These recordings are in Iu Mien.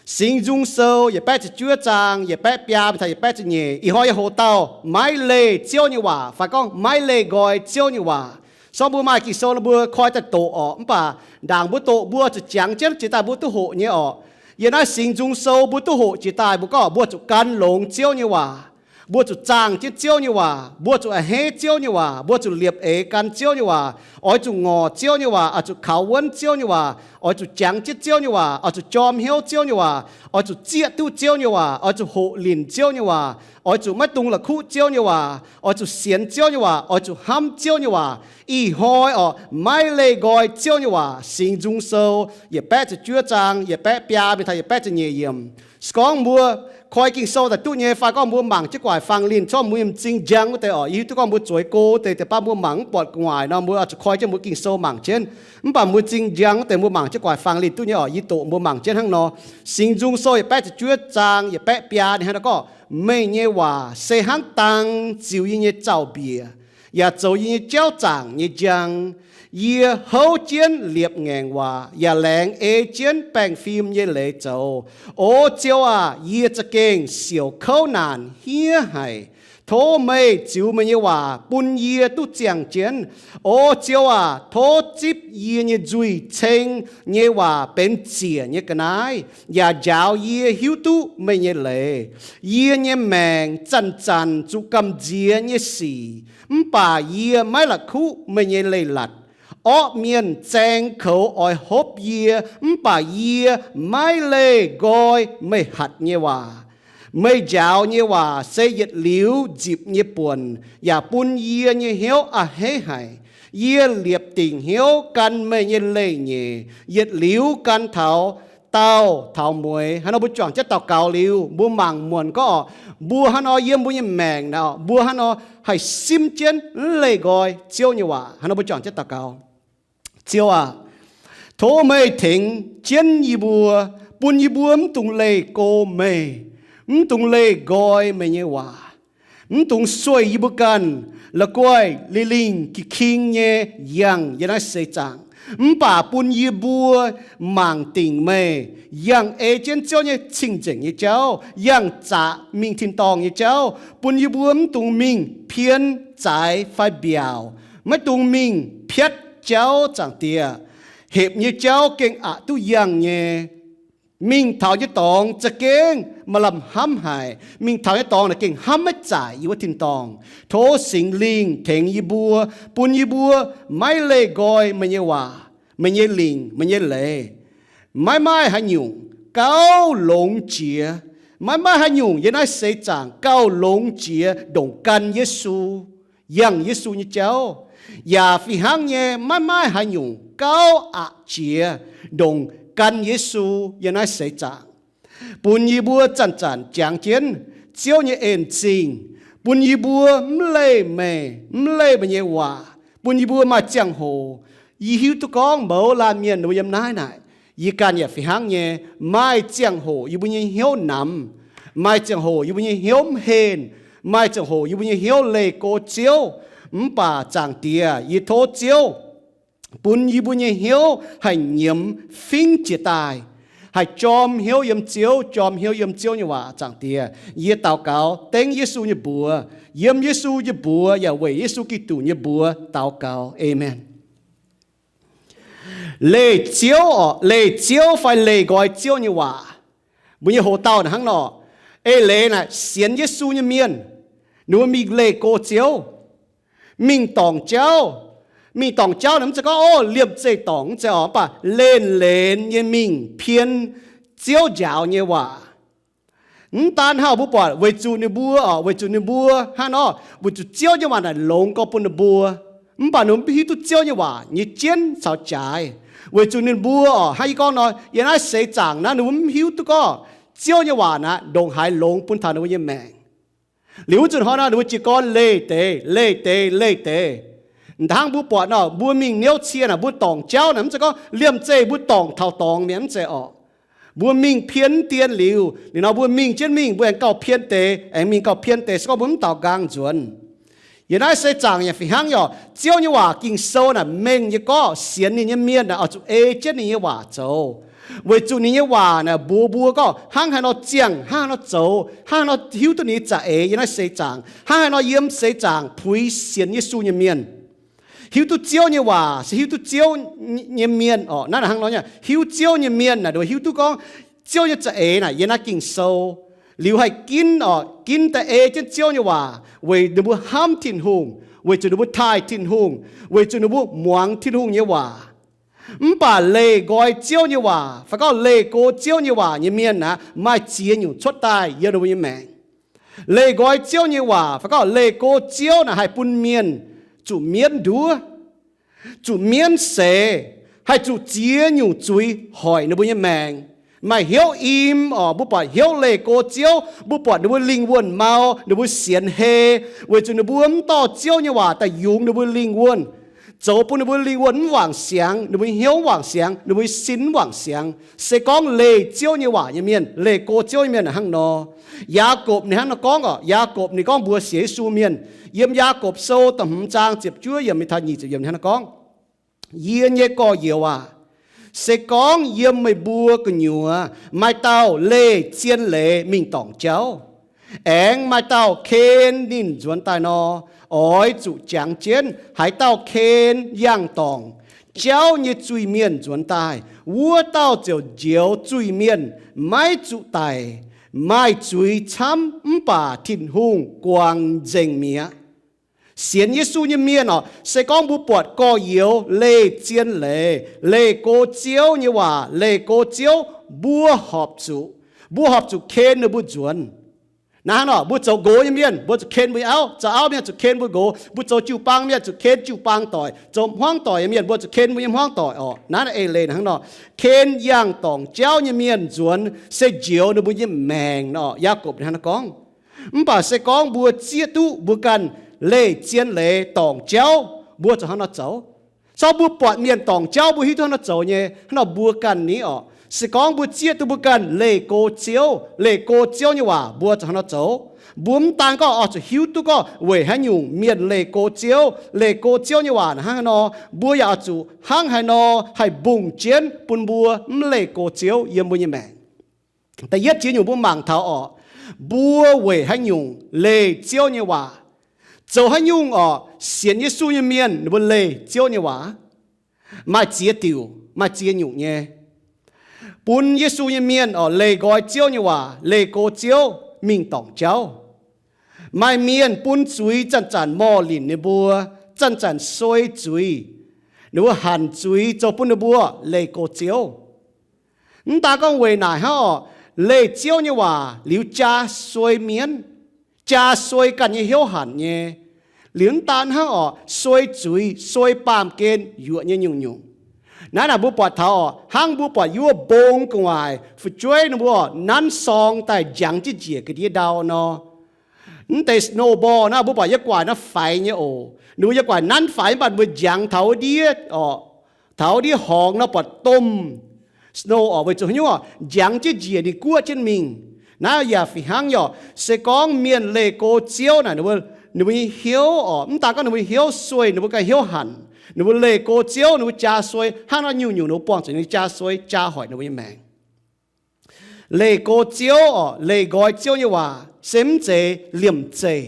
Singx Nzung Sou yietc baeqv ziepc juov zaang yietc baeqv biaa mingh taux yietc baeqv ziepc nyeic, ih hnoi yie hoc dauh maiv leih Ziouv nyei waac fai gorngv maiv leih nqoi Ziouv nyei waac. Sorng mbuo maaih Ging-Sou nor mbuo koi daaih doqc orqc, mv baac ndaangc mbuo doqc mbuo zuqc jangx jienv jiex daaih mbuo duqv hoqc nyei orqc. Yiem naaiv Singx Nzung Sou mbuo duqv hoqc jiex daaih mbuo gorngv mbuo zuqc gan longx Ziouv nyei waac, mbuo zuqc zaangh jienv Ziouv nyei waac, mbuo zuqc a'hneiv Ziouv nyei waac, mbuo zuqc liepc eix gan Ziouv nyei waac, oix zuqc ngorc Ziouv nyei waac, oix zuqc kaux wuonv Ziouv nyei waac, oix zuqc jangx jienv Ziouv nyei waac, oix zuqc jorm hnyouv Ziouv nyei waac, oix zuqc zieqv duqv Ziouv nyei waac, oix zuqc hoqc linc Ziouv nyei waac, oix zuqc maiv dungx la'kuqv Ziouv nyei waac, oix zuqc sienx Ziouv nyei waac, oix zuqc hnamv Ziouv nyei waac. Ih hnoi orqc, maiv leih nqoi Ziouv nyei waac. Singx Nzung Sou yietc baeqv ziepc juov zaang yietc baeqv biaa mingh taux yietc baeqv ziepc nyeic yiemc. Se gorngv mbuo koi Ging-Sou daaih duqv nyei fai gorngv mbuo mangc jienv gu'nguaaic fangx linh corc mbuo nyei m'zing njang wuov deix orqc, yie hiuv duqv gorngv mbuo zueiz go wuov deix, deix baav mbuo mangc mv buatc gu'nguaaic nor mbuo oix zuqc koi jienv mbuo Ging-Sou mangc jienv. Mv baac mbuo m'zing njang wuov deix mbuo mangc jienv gu'guaaic fangx linh duqv nyei orqc, yie doqc mbuo mangc jienv hnangv nor. Singx Nzung Sou yietc baeqv ziepc juov zaang yietc baeqv biaa ninh hnangv naaiv gorngv, meih nyei waac se hnangv dang ziux yie nyei zaux-mbiec, yaac zoux yie nyei jauv zaangc nyei njang. Yie houv jienv liepc ngaengc waac, yaac laengz ei jienv baengh fim nyei leiz zoux. O Ziouv aah! Yie za'gengh siouc kouv naanc hniev haic. Tov meih ziux meih nyei waac bun yie duqv ziangh jienv. O Ziouv aah! Tov zipv yie nyei nzuih ceng nyei waac benx ziec nyei ga'naaiv, yaac njaaux yie hiuv duqv meih nyei leiz. Yie nyei maengc zanc-zanc zuqc gamh nziex nyei sic, mv baac yie maiv la'kuqv meih nyei leiz-latc. Orqv mienh zaeng koux oix hopv yie, mv baac yie maiv leih nqoi meih hatc nyei waac. Meih njaaux nyei waac se yietc liuz nzipc nyei buonc, yaac bun yie nyei hnyouv a'hneiv haic. Yie liepc dingc hnyouv gan meih nyei leiz-nyeic, yietc liuz gan taux daauh taux mueiz. Hnangv nor mbuo juangc jienv daux gaux liuz, mbuo mangc muonc gorngv orqc, mbuo hnangv nor yiem mbuo nyei maengc naaic, mbuo hnangv nor haih simv jienv mv leih nqoi Ziouv nyei waac. Hnangv nor mbuo juangc jienv daux gaux. Ziouv aah! Tov meih tengx jienv yie mbuo, bun yie mbuo mv dungx leih go meih, mv dungx leih nqoi meih nyei waac, mv dungx sueih yie mbuo ganh la'guaih lingh lingh ging-king nyei yangh yiem naaiv seix zaangc. Mv baac bun yie mbuo mangc dingc meih, yangh ei jienv Ziouv nyei cing-nzengc nyei jauv, yangh zaqc mingh tin-dorngh nyei jauv. Bun yie mbuo mv dungx mingh pien, zaaix fai mbiaauc, maiv dungx mingh piatv jauv, Zaangc Diex. Hepc nyei jauv gengh aqc duqv yangh nyei. Mingh taux nyei dorngx za'gengh maaih lamh hnamv haic. Mingh taux nyei dorngx naaic gengh hnamv maiv zaaic yie wuov tin-dorngh. Tov Singx Lingh tengx yie mbuo, bun yie mbuo maiv leih nqoi meih nyei waac, meih nyei lingc, meih nyei leiz. Maiv maaih haaix nyungc gauh longx jiex. Maiv maaih haaix nyungc yiem naaiv seix zaangc gauh longx jiex ndongc gan Yesu, yangh Yesu nyei jauv. Yaac fih hnangv nyei, maiv maaih haaix nyungc gauh aqc jiex ndongc gan Yesu yiem naaiv seix zaangc. Bun yie mbuo zanc-zanc jangx jienv Ziouv nyei en-zingh. Bun yie mbuo mv leih meih, mv leih meih nyei waac. Bun yie mbuo maaih ziangh hoc, yie hiuv duqv gorngv mouz laanh mienh mbuo yiem naaiv naaic, yie ganh yaac fih hnangv nyei, maaih ziangh hoc yie mbuo nyei hnyouv namx, maaih ziangh hoc yie mbuo nyei hnyouv mv henh, maaih ziangh hoc yie mbuo nyei hnyouv leih go Ziouv. Mv baac Zaangc Diex, yie tov Ziouv bun yie mbuo nyei hnyouv haih nyiemz fingx jiex daaih, haih jorm hnyouv yiem Ziouv, jorm hnyouv yiem Ziouv nyei waac. Zaangc Diex, yie daux gaux dengv Yesu nyei mbuox, yiem Yesu nyei mbuox yaac weic Yesu Giduc nyei mbuox daux gaux. Aamen. Leih Ziouv orqc, leih Ziouv fai leih nqoi Ziouv nyei waac. Mbuo nyei hoc-dauh naaic hnangv nor, eix leiz naaic sienx Yesu nyei mienh, ninh mbuo mingh leih go Ziouv, mingh dorngc jauv. Mingh dorngc jauv naaic mv zeiz gorngv, o, liemh zeih dorngc, mv zeiz orqc, mv baac lenh lenx nyei mingh pien Ziouv njaaux nyei waac. Mv daan hnangv, mbuo buatc weic zuqc ninh mbuo orqc, weic zuqc ninh mbuo hnangv nor, weic zuqc Ziouv nyei waac naaic longx gorx bun ninh mbuo, mv baac ninh mbuo mv hiuv duqv Ziouv nyei waac nyei jienv caux jaaix. Weic zuqc ninh mbuo orqc, hnangv yie gorngv nor, yiem naaiv seix zaangc naaiv ninh mbuo mv hiuv duqv gorngv Ziouv nyei waac naaic ndongc haaix longx bun taux ninh mbuo nyei maengc. Liuz wuov nzunc hnoi nor, ninh mbuo jiez gorn leih deix, leih deix, leih deix. Hnangv mbuo buatc nor, mbuo mingh niouv cie naaic, mbuo dorngc jauv naaic, mv zeiz gorngv liemh zeih mbuo dorngc taux dorngx mi'aqv, mv zeiz orqc. Mbuo mingh pien dien liuz, liuz nor mbuo mingh jienv mingh, mbuo aengx gauh pien deix, aengx mingh gauh pien deix, se gorngv mbuo mv daaux nqaang nzuonx. Yiem naaiv seix zaangc yaac fih hnangv nyei orqc. Ziouv nyei waac Ging-Sou naaic mengh nyei gorngv sienx ninh nyei mienh naaic oix zuqc ei jienv ninh nyei waac zoux. Weic zuqc ninh nyei waac naaic mbuox mbuo gorngv hnangv haaix nor ziangh, hnangv haaix nor zoux, hnangv haaix nor hiuv duqv ninh nyei za'eix yiem naaiv seix zaangc, hnangv haaix nor yiem seix zaangc puix sienx Yesu nyei mienh. Hiuv duqv Ziouv nyei waac se hiuv duqv Ziouv nyei mienh orqc. Naaiv hnangv nor, hiuv Ziouv nyei mienh naaic, hiuv duqv gorngv Ziouv nyei za'eix naaic yiem naaiv Ging-Sou. Liuz haih ginv orqc, ginv da'ei jienv Ziouv nyei waac weic ninh mbuo hnamv Tin-Hungh, weic zuqc ninh mbuo taaih Tin-Hungh, weic zuqc ninh mbuo muangx Tin-Hungh nyei waac. Mv baac leih nqoi Ziouv nyei waac fai gorngv leih go Ziouv nyei waac nyei mienh naaic, maaih ziex nyungc cuotv daaih yiem ninh mbuo nyei maengc. Leih nqoi Ziouv nyei waac fai gorngv leih go Ziouv naaic haih bun mienh zuqc mienv nduov, zuqc mienv seix, haih zuqc ziex nyungc zuiz hoic ninh mbuo nyei maengc. Maaih hnyouv im orqc, mbuo buatc hnyouv leih go Ziouv, mbuo buatc ninh mbuo lingh wuonh mau, ninh mbuo sienx hei, weic zuqc ninh mbuo mv dorh Ziouv nyei waac daaih yungz ninh mbuo lingh wuonh, zoux bun ninh mbuo lingh wuonh mv wangc siangx, ninh mbuo hnyouv mv wangc siangx, ninh mbuo sin mv wangc siangx. Se gorngv leih Ziouv nyei waac nyei mienh, leih go Ziouv nyei mienh hnangv nor. Yaakopv ninh hnangv nor gorngv orqc, Yaakopv ninh gorngv mbuox sienx Yesu mienh, yiem Yaakopv Sou da'hmz zaang ziepc juov yiemc mingh taux nyic ziepc yiemc hnangv nor gorngv, Yie nyei gorx-youz aac, se gorngv yiem meih mbuo gu'nyuoz maaih dauh leih zien leiz mingh dorngc jauv, aengx maaih dauh ken ninh nzuonx daaih nor, oix zuqc jangx jienv haaix dauh ken yangh dorngc jauv nyei zuiz-mienh nzuonx daaih, wuov dauh ziouc njoux zuiz-mienh maiv zuqc daic, maaih zuiz camv mv baac Tin-Hungh guangc nzengc mi'aqv. Sienx Yesu nyei mienh orqc, se gorngv mbuo buatc gorx-youz leih zien leiz, leih go Ziouv nyei waac, leih go Ziouv, mbuo horpc zuqc, mbuo horpc zuqc ken ninh mbuo nzuonx. Naaiv hnangv nor, mbuo zoux nqox nyei mienh, mbuo zuqc ken mbuo nyei auv, zoux auv mienh zuqc ken mbuo nqox, mbuo zoux jiu-baang mienh zuqc ken jiu-baang doic, zoux hmuangv doic nyei mienh mbuo zuqc ken mbuo nyei hmuangv doic orqc. Naaiv eix leiz hnangv nor, ken yangh dorngc jauv nyei mienh nzuonx se njoux ninh mbuo nyei maengc nor, Yaakopv hnangv nor gorngv. Mv baac se gorngv mbuo zieqv duqv mbuo ganh leih zien leiz dorngc jauv, mbuo zuqc hnangv nor zoux. Corc mbuo buatc mienh dorngc jauv mbuo hiuv duqv hnangv nor zoux nyei, hnangv nor mbuo ganh ni orqc. Se gorngv mbuo zieqv duqv mbuo ganh leih go Ziouv, leih go Ziouv nyei waac, mbuo zuqc hnangv nor zoux. Mbuo mv daan gorngv oix zuqc hiuv duqv gorngv weic haaix nyungc mienh leih go Ziouv, leih go Ziouv nyei waac hnangv haaix nor, mbuo yaac oix zuqc hnangv haaix nor haih mbungh jienv bun mbuo mv leih go Ziouv yiem mbuo nyei maengc. Da'yietv jiex nyungc mbuo mangc taux orqc, mbuo weic haaix nyungc leih Ziouv nyei waac? Zoux haaix nyungc orqc sienx Yesu nyei mienh ninh mbuo leih Ziouv nyei waac? Maaih ziex diuc, maaih ziex nyungc nyei. Bun Yesu nyei mienh orqc leih nqoi Ziouv nyei waac, leih go Ziouv mingh dorngc jauv. Maaih mienh bun zuiz zanc-zanc morh linc ninh mbuo, zanc-zanc suei zuiz, ninh mbuo hanc zuiz zoux bun ninh mbuo leih go Ziouv. Mv daan gorngv weic naaic hnangv orqc, leih Ziouv nyei waac liuz jaa suei mienv, jaa suei ganh nyei hnyouv hanc nyei. Liuz mv daan hnangv orqc, suei zuiz, suei baamh gen yuoqc nyei nyungc-nyungc. Naaiv naaic mbuo buatc taux orqc, hnangv mbuo buatc yuoqv mbong gu'nguaaic fu'jueiv ninh mbuo orqc nanv sorng daaih njangx jienv njiec ga'ndiev ndau nor. Mv deix snowball naaiv mbuo buatc yie guaaic naaiv faix nyei oc. Ninh mbuo yie guaaic nanv faix mv baac mbuo njangx taux wuov ndiev orqc, taux wuov ndiev horngz nor buatc domh snow orqc, weic zuqc haaix nyungc orqc, njangx jienv njiec ninh guoqv jienv mingh. Naaiv yaac fih hnangv nyei orqc, se gorngv mienh leih go Ziouv naaic, ninh mbuo nyei hnyouv orqc, mv daan gorngv ninh mbuo hnyouv sueih, ninh mbuo ganh hnyouv hanc, ninh mbuo leih go Ziouv, ninh mbuo jaa suei hnangv nor nyungc-nyungc ninh mbuo buangh zuqc ninh jaa suei jaa hoic ninh mbuo nyei maengc. Leih go Ziouv orqc, leih nqoi Ziouv nyei waac se mv zeiz liemh zeih.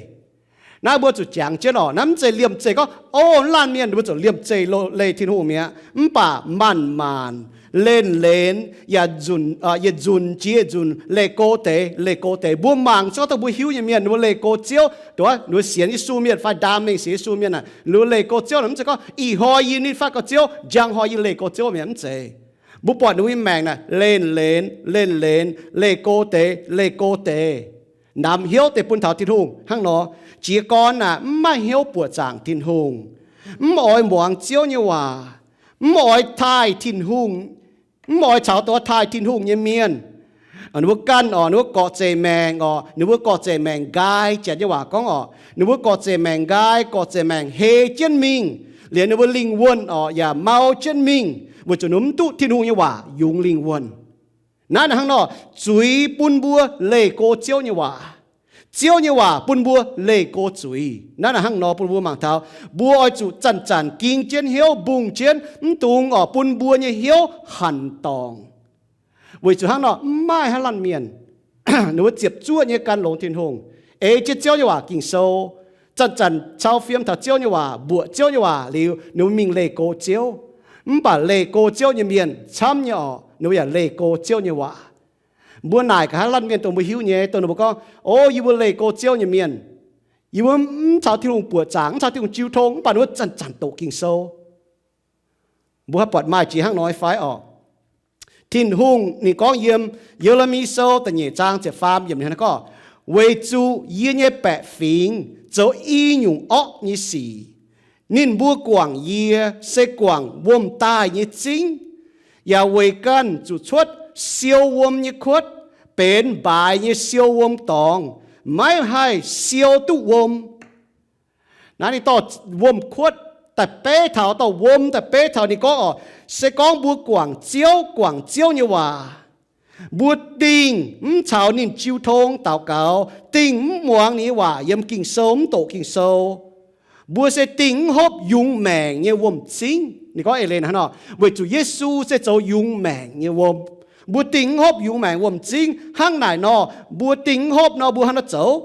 Naaiv mbuo zuqc jangx jienv orqc, naaiv mv zeiz liemh zeih gorngv, o, mv laanh mienh mbuo zuqc liemh zeih leih Tin-Hungh mi'aqv. Mv baac manc-manc, lenh-lenh, yaac nzunc, yietc nzunc jiex yietc nzunc leih go deix, leih go deix. Mbuo mangc se gorngv dongh mbuo hiuv nyei mienh ninh mbuo leih go Ziouv, dongh wuov ninh mbuo sienx Yesu mienh fai ndaam mengh sienx Yesu mienh aah, ninh mbuo leih go Ziouv naaic mv zeiz gorngv ih hnoi yie nitv fatv go Ziouv, njang hnoi yie leih go Ziouv mi'aqv, mv zeiz. Mbuo buatc ninh mbuo nyei maengc naaic lenh-lenh, lenh-lenh, leih go deix, leih go deix. Namx hnyouv deix bun taux Tin-Hungh hnangv nor. Jiez gorn naaic mv maaih hnyouv buoqc zaangc Tin-Hungh, mv oix muangx Ziouv nyei waac, mv oix taaih Tin-Hungh, mv oix caux dongh taaih Tin-Hungh nyei mienh. Ninh mbuo ganh orqc, ninh mbuo gorqv-zeic maengc orqc, ninh mbuo gorqv-zeic maengc nqaai, Janx nyei waac gorngv orqc, ninh mbuo gorqv-zeic maengc nqaai, gorqv-zeic maengc hei jienv mingh, liemh ninh mbuo lingh wuonh orqc yaac mau jienv mingh, weic zuqc ninh mbuo mv duqv Tin-Hungh nyei waac yungz lingh wuonh. Naaiv hnangv nor, zuiz bun mbuo leih go Ziouv nyei waac, Ziouv nyei waac bun mbuo leih go zuiz. Naaiv hnangv nor bun mbuo mangc taux, mbuo oix zuqc zanc-zanc ging jienv hnyouv mbungh jienv, mv dungx orqc bun mbuo nyei hnyouv hanc dorngc. Weic zuqc hnangv nor, mv maaih haaix laanh mienh ninh mbuo ziepc zuoqv nyei gan longx Tin-Hungh, ei jienv Ziouv nyei waac Ging-Sou, zanc-zanc cau fiem taux Ziouv nyei waac, mbuoqc Ziouv nyei waac liuz, ninh mbuo mingh leih go Ziouv. Mv baac leih go Ziouv nyei mienh camv nyei orqc, ninh mbuo yaac leih go Ziouv nyei waac. Mbuo naaic gaax haaix laanh mienh dongh mbuo hiuv nyei, dongh ninh mbuo gorngv, O, yie mbuo leih go Ziouv nyei mienh, yie mbuo mv caux Tin-Hungh buoqc zaangc, mv caux Tin-Hungh jiu tong, mv baac ninh mbuo zanc-zanc doqc Ging-Sou. Mbuo haih buatc maaih jiex hnangv nor fai orqc? Tin-Hungh ninh gorngv yiem Ye^le^mi Sou da'nyeic zaang ziepc faam yiemc ninh gorngv, Weic zuqc yie nyei baeqc fingx zoux i nyungc orqv nyei sic. Ninh mbuo guangc yie se guangc wuom-daaih nyei zingv, yaac weic ganh zuqc cuotv siou wuom nyei kuotv, benx mbaaix nyei siou wuom dorngx, maiv haih siou duqv wuom. Naaiv ninh dorh wuom-kuotv daaih beiv taux, dorh wuom daaih beiv taux. Ninh gorngv orqc, se gorngv mbuo guangc Ziouv, guangc Ziouv nyei waac, mbuo dingh mv caux ninh jiu tong daux gaux, dingh mv muangx ninh nyei waac yiem Ging-Sou, mv doqc Ging-Sou, mbuo se dingh mv hopv yungz maengc nyei wuom-zingv. Ninh gorngv eix leiz hnangv nor, weic zuqc Yesu se zoux yungz maengc nyei wuom. Mbuo dingh mv hopv yungz maengc wuom-zingv. Hnangv naaic nor, mbuo dingh mv hopv nor, mbuo hnangv nor zoux?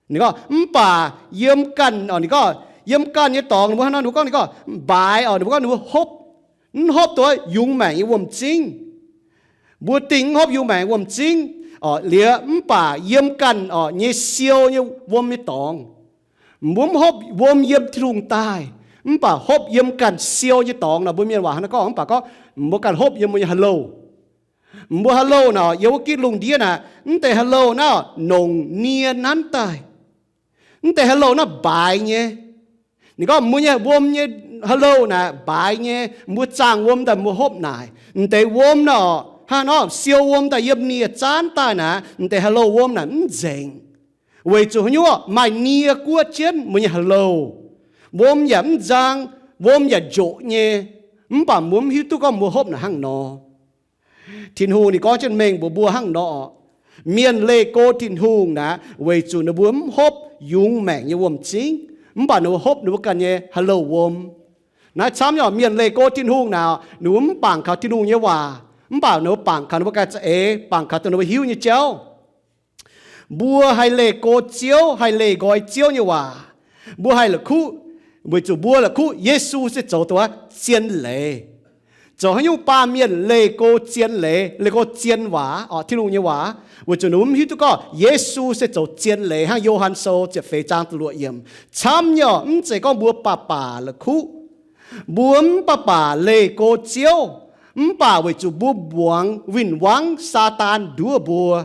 Ninh gorngv, mv baac yiem ganh, ninh gorngv, yiem ganh nyei dorngx ninh mbuo hnangv nor, ninh mbuo gorngv, ninh gorngv mbaaix orqc, ninh mbuo gorngv ninh mbuo hopv, mv hopv duqv yungz maengc nyei wuom-zingv. Mbuo dingh mv hopv yungz maengc wuom-zingv orqc, liuz mv baac yiem ganh orqc nyei siou nyei wuom nyei dorngx. Mbuo mv hopv wuom yiem Tin-Hungh daaih, mv baac hopv yiem ganh siou nyei dorngx nor, mbuo mienh waac hnangv nor gorngv, mv baac gorngv mbuo ganh hopv yiem mbuo nyei ha'louh. Mbuo ha'louh naaic, yiem wuov gitv lungh ndiev naaic, mv deix ha'louh naaic nongc nie nanv daaih. Mv deix ha'louh naaiv mbaaix nyei. Ninh gorngv mbuo nyei wuom nyei ha'louh naaic mbaaix nyei, mbuo zaangh wuom daaih mbuo hopv naaic. Mv deix wuom naaic, hnangv nor siou wuom daaih yiem nie zaanv daaih naaic, mv deix ha'louh wuom naaic mv nzengc. Weic zuqc haaix nyungc? Maaih nie guoqv jienv mbuo nyei ha'louh. Wuom yaac mv nzang, wuom yaac njoqc nyei. Mv baac mbuo mv hiuv duqv gorngv mbuo hopv naaic hnangv nor. Tin-Hungh ninh gorngv jienv mengh mbuox mbuo hnangv nor orqc, mienh leih go Tin-Hungh naaic weic zuqc ninh mbuo mv hopv yungz maengc nyei wuom-zingv, mv baac ninh mbuo hopv ninh mbuo ganh nyei ha'louh wuom. Naaiv camv nyei orqc, mienh leih go Tin-Hungh naaic, ninh mbuo mv bangc kaux Tin-Hungh nyei waac, mv baac ninh mbuo bangc kaux ninh mbuo ganh za'eix, bangc kaux dongh ninh mbuo hiuv nyei jauv. Mbuo haih leih go Ziouv, haih leih nqoi Ziouv nyei waac. Mbuo haih la'kuqv, weic zuqc mbuo la'kuqv Yesu se zoux dongh zien leiz. Zoux haaix nyungc baamh mienh leih go zien leiz, leih go zien waac orqc, Tin-Hungh nyei waac? Weic zuqc ninh mbuo mv hiuv duqv gorngv Yesu se zoux zien leiz hnangv Yo^han Sou ziepc feix zaang da'luoqc yiemc. Camv nyei orqc, mv zeiz gorngv mbuo baac baac la'kuqv, mbuo mv baac baac leih go Ziouv, mv baac weic zuqc mbuo muangx win-wangv Saadaan nduov mbuo.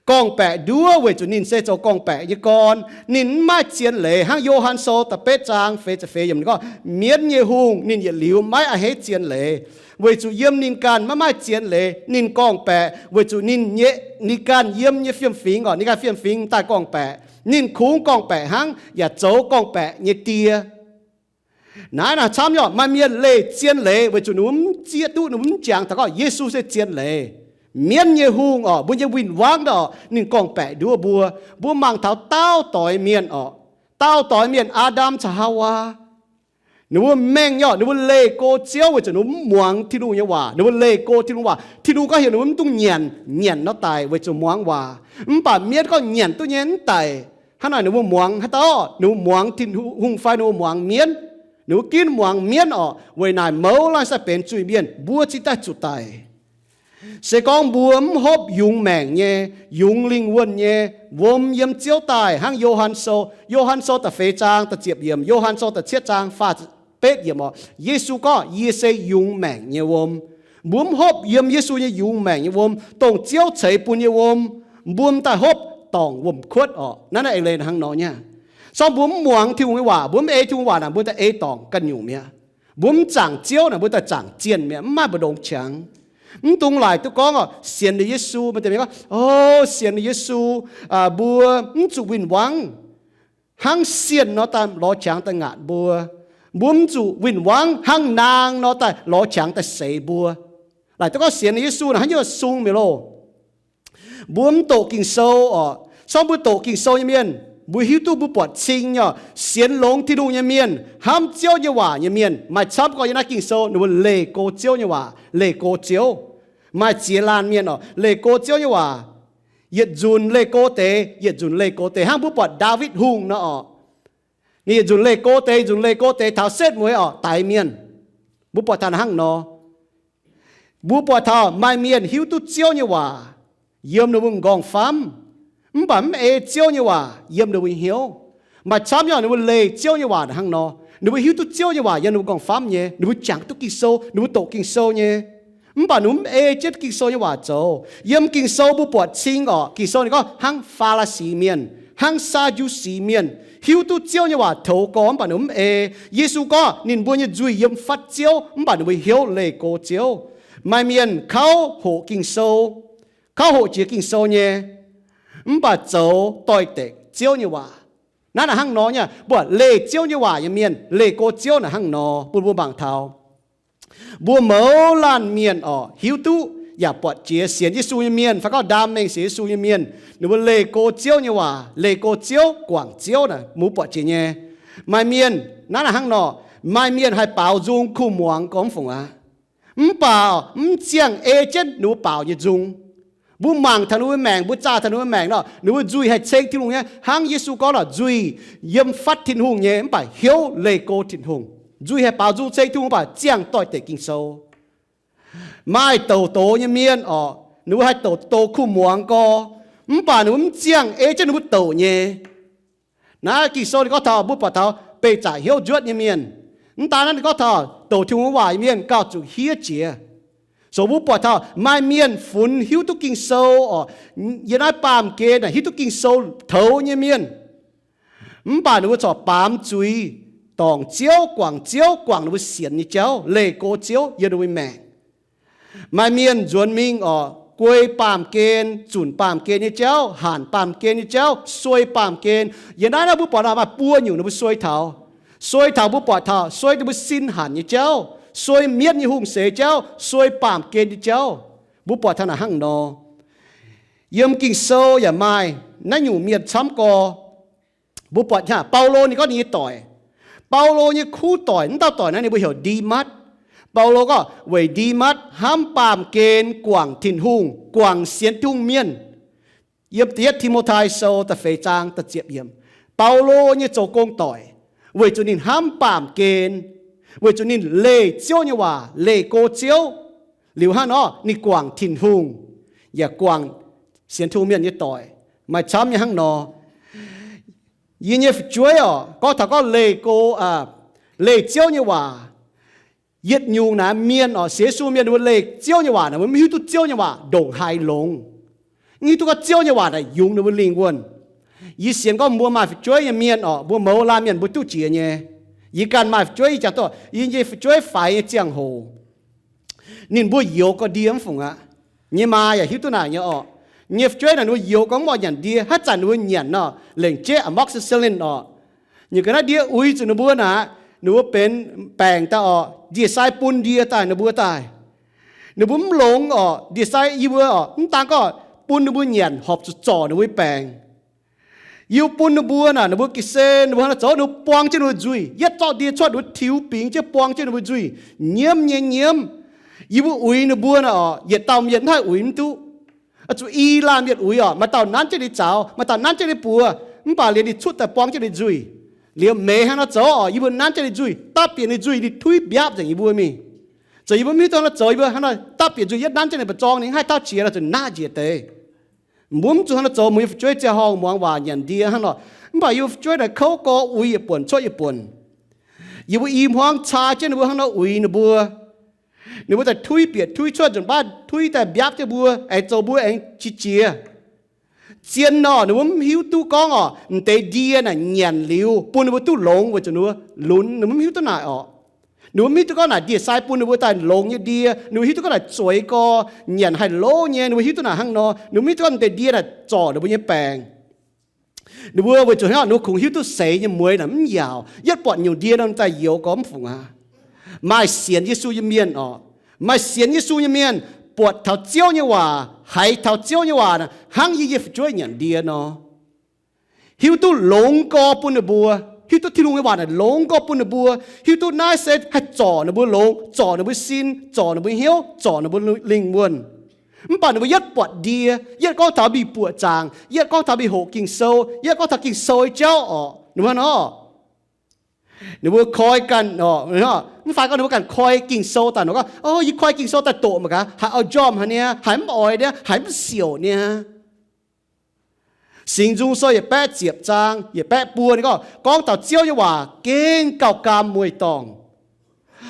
Gorngv-baeqc nduov weic zuqc ninh se zoux gorngv-baeqc nyei gorn. Ninh mv maaih zien leiz hnangv Yo^han Sou da'betv zaang feix ziepc feix yiemc gorngv, mienv nyei hungh ninh yietc liuz maiv a'hneiv zien leiz, weic zuqc yiem ninh ganh maiv maaih zien leiz. Ninh gorngv-baeqc weic zuqc ninh nyei, ninh ganh yiem nyei fiem-fingx orqc, ninh ganh fiem-fingx daaih gorngv-baeqc. Ninh kungx gorngv-baeqc hnangv yaac zoux gorngv-baeqc nyei die. Naaiv naaic camv nyei orqc, maaih mienh leih zien leiz weic zuqc ninh mbuo mv zieqv duqv, ninh mbuo mv jangx taux gorngv Yesu se zien leiz. Mienv nyei hungh orqc, mbuo nyei win-wangv orqc, ninh gorngv-baeqc nduov mbuo. Mbuo mangc taux daauh doix mienh orqc, daauh doix mienh, Aa^ndam caux Haawaa, ninh mbuo mengh nyei orqc, ninh mbuo leih go Ziouv weic zuqc ninh mbuo mv muangx Tin-Hungh nyei waac. Ninh mbuo leih go Tin-Hungh waac. Tin-Hungh gorngv heuc ninh mbuo mv dungx nyanc, nyanc nor daic weic zuqc muangx waac. Mv baac mienv gorngv nyanc duqv nyei mv daic. Hnangv naaic ninh mbuo muangx haaix dauh? Ninh mbuo muangx Tin-Hungh fai ninh mbuo muangx mienv? Ninh mbuo ginv muangx mienv orqc. Weic naaic mouz laanh sai benx zuiz-mienh, mbuo cingx daaih zuqc daic. Se gorngv mbuo mv hopv yungz maengc nyei, yungz lingh wuonh nyei wuom yiem Ziouv daaih hnangv Yo^han Sou, Yo^han Sou da'feix zaang da'ziepc yiemc, Yo^han Sou da'cietv zaang faah betv yiemc orqc, Yesu gorngv, Yie se yungz maengc nyei wuom. Mbuo mv hopv yiem Yesu nyei yungz maengc nyei wuom, dongh Ziouv ceix bun nyei wuom, mbuo m'daaih hopv dorngc wuom-kuotv orqc. Naaiv naaiv eix leiz hnangv nor nyei. Sorng mbuo mv muangx Tin-Hungh nyei waac, mbuo mv ei Tin-Hungh waac naaic, mbuo daaih ei dorngc ganh nyungc mi'aqv. Mbuo mv zaangc Ziouv naaic, mbuo daaih zaangc zienh mi'aqv, mv maaih mbu'ndongx qangx. Mv dungx laaic duqv gorngv orqc, sienx liuz Yesu, maaih deix mienh gorngv, O, sienx liuz Yesu, mbuo mv zuqc win-wangv hnangv sienh nor daaih lorz qangx daaih ngaatc mbuo. Mbuo mv zuqc win-wangv hnangv naang nor daaih lorz qangx daaih seix mbuo. Laaic duqv gorngv sienx liuz Yesu naaic hnangv nyungc sung mi'aqv loh. Mbuo mv doqc Ging-Sou orqc. Sorng mbuo doqc Ging-Sou nyei mienh, mbuo hiuv duqv mbuo buatc cing nyei orqc, sienx longx Tin-Hungh nyei mienh, hnamv Ziouv nyei waac nyei mienh, maaih camv gorngv yiem naaiv Ging-Sou ninh mbuo leih go Ziouv nyei waac, leih go Ziouv. Maaih ziex laanh mienh oc, leih go Ziouv nyei waac, yietc nzunc leih go deix, yietc nzunc leih go deix, hnangv mbuo buatc Ndaawitv Hungh nor oc. Ninh yietc nzunc leih go deix, yietc nzunc leih go deix taux setv mueiz oc, daix mienh. Mbuo buatc taux hnangv nor. Mbuo buatc taux maaih mienh hiuv duqv Ziouv nyei waac yiem ninh mbuo m'nqorngv-famv, mv baac mv ei Ziouv nyei waac yiem ninh mbuo hnyouv. Maaih camv nyei ninh mbuo leih Ziouv nyei waac hnangv nor. Ninh mbuo hiuv duqv Ziouv nyei waac yiem ninh mbuo m'nqorngv-famv nyei, ninh mbuo jangx duqv Ging-Sou, ninh mbuo doqc Ging-Sou nyei, mv baac ninh mbuo mv ei jienv Ging-Sou nyei waac zoux. Yiem Ging-Sou mbuo buatc cing oc, Ging-Sou ninh gorngv hnangv Faa^li^si Mienh, hnangv Saa^ndu^si Mienh, hiuv duqv Ziouv nyei waac toux gorx mv baac ninh mbuo mv ei. Yesu gorngv ninh mbuo nyei nzuih yiem fatv Ziouv mv baac ninh mbuo hnyouv leih go Ziouv. Maaih mienh kauv hoqc Ging-Sou, kauv hoqc jiex Ging-Sou nyei, mv baac zoux doix-dekc Ziouv nyei waac. Naaiv naaic hnangv nor nyei, mbuo leih Ziouv nyei waac nyei mienh leih go Ziouv naaic hnangv nor bun mbuo mangc taux. Mbuo mouz laanh mienh oc, hiuv duqv yaac buatc jiex sienx Yesu nyei mienh fai gorngv ndaam mengh sienx Yesu nyei mienh, ninh mbuo leih go Ziouv nyei waac, leih go Ziouv, guangc Ziouv naaic mbuo buatc jiex nyei. Maaih mienh naaiv naaic hnangv nor, maaih mienh haih baaux nzung kuh muangx gorngv fungc aqv. Mv baac mv ziangh ei jienv ninh mbuo baaux nyei nzung. Mbuo mangc taux ninh mbuo maengc, mbuo zaah taux ninh mbuo maengc nor, ninh mbuo nzuih haih ceng Tin-Hungh nyei, hnangv Yesu gorngv lorqc, nzuih yiem fatv Tin-Hungh nyei mv baac hnyouv leih go Tin-Hungh. Nzuih haih baaux nzung ceng Tin-Hungh mv baac ziangh doix-dekc Ging-Sou. Maaih douc doz nyei mienh oc, ninh mbuo haih douc doz kuh muangx gorx, mv baac ninh mbuo mv ziangh ei jienv ninh mbuo douc nyei. Naaiv Ging-Sou ninh gorngv taux mbuo buatc taux beih zaqc hnyouv njuotv nyei mienh. Mv daan naaiv ninh gorngv taux douc Tin-Hungh waac nyei mienh gauh zuqc hiev jiex. So mbuo buatc taux maaih mienh funx hiuv duqv Ging-Sou oc, yiem naaiv baamh gen naaic hiuv duqv Ging-Sou toux nyei mienh, mv baac ninh mbuo corc baamz zuiz, dorngc Ziouv, guangc Ziouv, guangc ninh mbuo sienx nyei jauv, leih go Ziouv yiem ninh mbuo maengc. Maaih mienh nzuonx mingh oc, guei baamh gen, zunc baamh gen nyei jauv, hanc baamh gen nyei jauv, suei baamh gen. Yiem naaiv naaiv mbuo buatc maaih buo nyungc ninh mbuo suei taux. Suei taux mbuo buatc taux suei ninh mbuo sin hanc nyei jauv, suei mietv nyei hungh seix jauv, suei baamh gen nyei jauv. Mbuo buatc taux naaic hnangv nor. Yiem Ging-Sou yaac maaih naaiv nyungc mienh camv gorx. Mbuo buatc hnangv Baulo ninh gorngv ninh nyei doic. Baulo nyei kuv doic, mv dauh doic naaiv ninh mbuo heuc Ndimatv. Baulo gorngv weic Ndimatv hnamv baamh gen guangc Tin-Hungh, guangc sienx Tin-Hungh mienh. Yiem da'yietv Ti^mo^tai Sou da'feix zaang da'ziepc yiemc, Baulo nyei zoux gong doic, weic zuqc ninh hnamv baamh gen, weic zuqc ninh leih Ziouv nyei waac, leih go Ziouv. Liuz hnangv nor ninh guangc Tin-Hungh, yaac guangc sienx Tin-Hungh mienh nyei doic. Maaih camv nyei hnangv nor. Yie nyei fu'jueiv oc, gorngv taux gorngv leih go, leih Ziouv nyei waac, yietc nyungc naaiv mienh oc, sienx Yesu mienh ninh mbuo leih Ziouv nyei waac naaic mbuo mv hiuv duqv Ziouv nyei waac ndongc haaix longx, mv hiuv duqv gorngv Ziouv nyei waac naaic yungz ninh mbuo lingh wuonh. Yie sienx gorngv mbuo maaih fu'jueiv nyei mienh oc, mbuo mouz laanh mienh mbuo duqv jiex nyei. Yie ganh maaih fu'jueiv, yie jangx duqv yie nyei fu'jueiv faix nyei ziangh hoc, ninh mbuo youx ga'ndie mv fungc aqv. Nyei maa yaac hiuv duqv naaic nyei orqc. Nyei fu'jueiv naaic ninh mbuo youx ga'ndie mv oix nyanc ndie, haaix zanc ninh mbuo nyanc nor lengc jeiv amoxicillin orqc. Ninh ga'naaiv ndie uix zuqc ninh mbuo naaic, ninh mbuo benx baengc daaih orqc, ndie-sai bun ndie daaih ninh mbuo daaih. Ninh mbuo mv longx orqc, ndie-sai yie mbuo orqc, mv daan gorngv bun ninh mbuo nyanc horpc zuqc zorc ninh mbuo nyei baengc. Yie bun ninh mbuo naaic, ninh mbuo ga'sie ninh mbuo hnangv naaiv zoux, ninh mbuo buang jienv ninh mbuo nzuih, yietv zorqv ndie cuotv ninh mbuo tiux bingx jienv buang jienv ninh mbuo nzuih, nyiemv nyei nyiemv. Yie mbuo uix ninh mbuo naaic orqc, yietc dauh mienh mv haih uix mv duqv. Zuqc i laanh mienh uix orqc, maaih dauh nanv jienv ninh zaux, maaih dauh nanv jienv ninh buoz, mv baac liuz ninh cuotv daaih buang jienv ninh nzuih. Liuz meix hnangv naaiv zoux orqc, yie mbuo nanv jienv ninh nzuih, dapv bieqc ninh nzuih, ninh tuiv mbiapv nzengc yie mbuo mingh. Zoux yie mbuo mv hiuv duqv hnangv naaiv zoux, yie mbuo hnangv naaiv dapv bieqc nzuih yietv nanv jienv ninh mba'zorng, ninh mv haih tauv qiex nor zuqc naqv njiec deix. Mbuo mv zuqc hnangv naaiv zoux, mbuo nyei fu'jueiv ziangh horngh muangx waac nyanc ndie hnangv nor, mv baac yie mbuo fu'jueiv naaic kouv gorx uix yietc buonc cuotv yietc buonc. Yie mbuo i hmuangv caa jienv ninh mbuo hnangv nor uix ninh mbuo. Ninh mbuo daaih tuiv bieqc tuiv cuotv nzunc baav tuiv daaih mbiapv jienv mbuo, aengx zoux mbuo aengx qiex jiez. Zien nor, ninh mbuo mv hiuv duqv gorngv orqc, m'deix ndie naaic nyanc liuz bun ninh mbuo duqv longx weic zuqc ninh mbuo lunx, ninh mbuo mv hiuv duqv naaic orqc. Ninh mbuo mv hiuv duqv gorngv naaic ndie-sai bun ninh mbuo daaih longx nyei ndie, ninh mbuo hiuv duqv gorngv naaic zueiz gorx nyanc haih lov nyei, ninh mbuo hiuv duqv naaic hnangv nor, ninh mbuo mv hiuv duqv gorngv m'deix ndie naaic zorc ninh mbuo nyei baengc. Ninh mbuo weic zuqc hnangv ninh mbuo kungx hiuv duqv seix nyei mueix naaic mv yaauc, yietv buatc nyungc ndie nor daaih youx gorx mv fungc aqv. Maaih sienx Yesu nyei mienh orqc, maaih sienx Yesu nyei mienh buatc taux Ziouv nyei waac, haiz taux Ziouv nyei waac naaic hnangv yie nyei fu'jueiv nyanc ndie nor. Hiuv duqv longx gorx bun ninh mbuo, hiuv duqv Tin-Hungh nyei waac naaic longx gorx bun ninh mbuo, hiuv duqv naaiv se haih zorc ninh mbuo longx, zorc ninh mbuo sin, zorc ninh mbuo hnyouv, zorc ninh mbuo lingh wuonh. Mv baac ninh mbuo yietv buatc ndie, yietv gorngv taux mingh buoqc zaangc, yietv gorngv taux mingh hoqc Ging-Sou, yietv gorngv taux Ging-Sou nyei jauv orqc, ninh mbuo nor, ninh mbuo koi ganh orqc, mv fai gorngv ninh mbuo ganh koi Ging-Sou daaih nor gorngv, O, yie koi Ging-Sou daaih doqc mangc gaax, haiz oix njormh haic niaa, haiz mv oix niaa, haiz mv siouc niaa. Singx Nzung Sou yietc baeqv ziepc zaang yietc baeqv buo ninh gorngv, gorngv taux Ziouv nyei waac gengh gauh gaam mueiz-dorngh,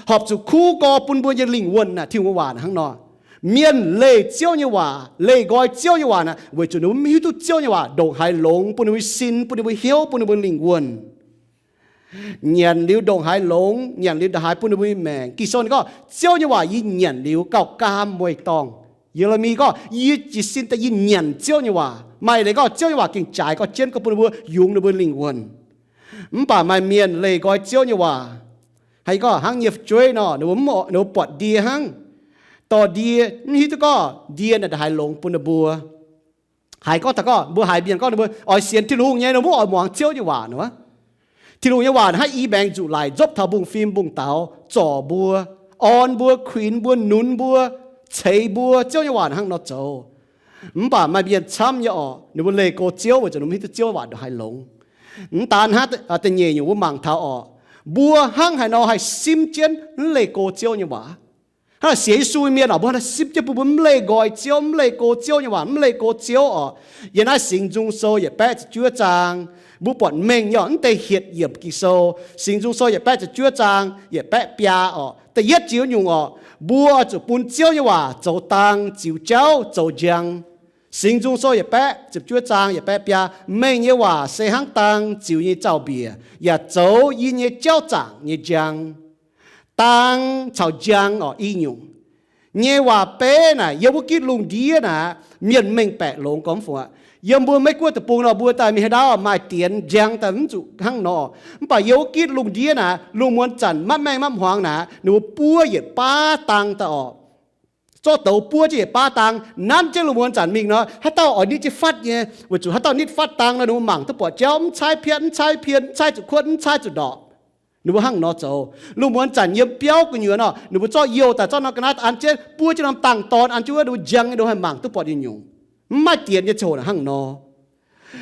horpc zuqc kuv gorx bun mbuo nyei lingh wuonh aqv. Tin-Hungh nyei waac hnangv nor. Mienh leih Ziouv nyei waac, leih nqoi Ziouv nyei waac naaic, weic zuqc ninh mbuo mv hiuv duqv Ziouv nyei waac ndongc haaix longx bun ninh mbuo sin, bun ninh mbuo hnyouv, bun ninh mbuo lingh wuonh. Nyanc liuz ndongc haaix longx, nyanc liuz ndongc haaix bun ninh mbuo nyei maengc. Ging-Sou ninh gorngv, Ziouv nyei waac yie nyanc liuz gauh gaam mueiz-dorngh. Ye^le^mi gorngv, Yie jiez sin daaih yie nyanc Ziouv nyei waac. Maaih leiz gorngv, Ziouv nyei waac gengh jaaix gorngv jienv gorngv bun ninh mbuo yungz ninh mbuo lingh wuonh. Mv baac maaih mienh leih nqoi Ziouv nyei waac, haiz gorngv hnangv nyei fu'jueiv nor, ninh mbuo mv, ninh mbuo buatc ndie hnangv, dorh ndie, mv hiuv duqv gorngv ndie naaic ndongc haaix longx bun ninh mbuo. Haiz gorngv taux gorngv mbuo haiz mienh gorngv ninh mbuo oix sienx Tin-Hungh nyei, ninh mbuo mv oix muangx Ziouv nyei waac nor. Tin-Hungh nyei waac naaic hnangv i mbaengx nzuqc laic nzopv taux mbungv-fim mbungv-daaux, zorc mbuo, orn mbuo, kuinx mbuo, nunz mbuo, ceix mbuo. Ziouv nyei waac naaic hnangv nor zoux. Mv baac maaih mienh camv nyei orqc, ninh mbuo leih go Ziouv weic zuqc ninh mbuo mv hiuv duqv Ziouv waac ndongc haaix longx. Mv daan hnangv, da'nyeic nyungc mbuo mangc taux orqc, mbuo hnangv haaix nor haih simv jienv mv leih go Ziouv nyei waac? Hnangv sienx Yesu nyei mienh orqc, mbuo hnangv haaix nor simv jienv bun mbuo mv leih nqoi Ziouv, mv leih go Ziouv nyei waac, mv leih go Ziouv orqc? Yiem naaiv Singx Nzung Sou yietc baeqv ziepc juov zaang, mbuo buatc mengh nyei orqc, mv deix hietc yiemc Ging-Sou. Singx Nzung Sou yietc baeqv ziepc juov zaang yietc baeqv biaa orqc, da'yietv jiex nyungc orqc, mbuo oix zuqc bun Ziouv nyei waac zoux dang, ziux jauv, zoux njang. Singx Nzung Sou yietc baeqv ziepc juov zaang yietc baeqv biaa, Mengh nyei waac se hnangv dang, ziux nyei zaux-mbiec, yaac zoux yie nyei jauv zaangc nyei njang. Dang caux njang orqc i nyungc. Nyei waac beiv naaic yiem wuov gitv lungh ndiev naaic, mienh mengh baeqc longx gormx fungc aqv. Yiem mbuo Meiv Guoqv deic-bung nor, mbuo daaih mingh haaix ndau maaih dienx njang daaih mv zuqc hnangv nor. Mv baac yiem wuov gitv lungh ndiev naaic, lungh muonz zanc mapv maengh mapv hmuangx naaic, ninh mbuo buov yietc baav dang daaih orqc. Zorqv douz buov jienv yietc baav dang, nanv jienv lungh muonz zanc mingh nor, haaix dauh oix nitv jienv fatv nyei, weic zuqc haaix dauh nitv fatv dang nor, ninh mbuo mangc duqv buatc jauv, mv caaiv piatv, mv caaiv pien, mv caaiv zuqc kuotv, mv caaiv zuqc ndorpc. Ninh mbuo hnangv nor zoux. Lungh muonz zanc yiem biauv gu'nyuoz nor, ninh mbuo zorqv youh daaih zorqv norm ga'naaiv an jienv buov jienv norm dangh dorn an jienv wuov, ninh mbuo njang nyei, ninh mbuo haih mangc duqv buatc nyungc-nyungc. Mv maaih dienx nyei ziangh hoc hnangv nor.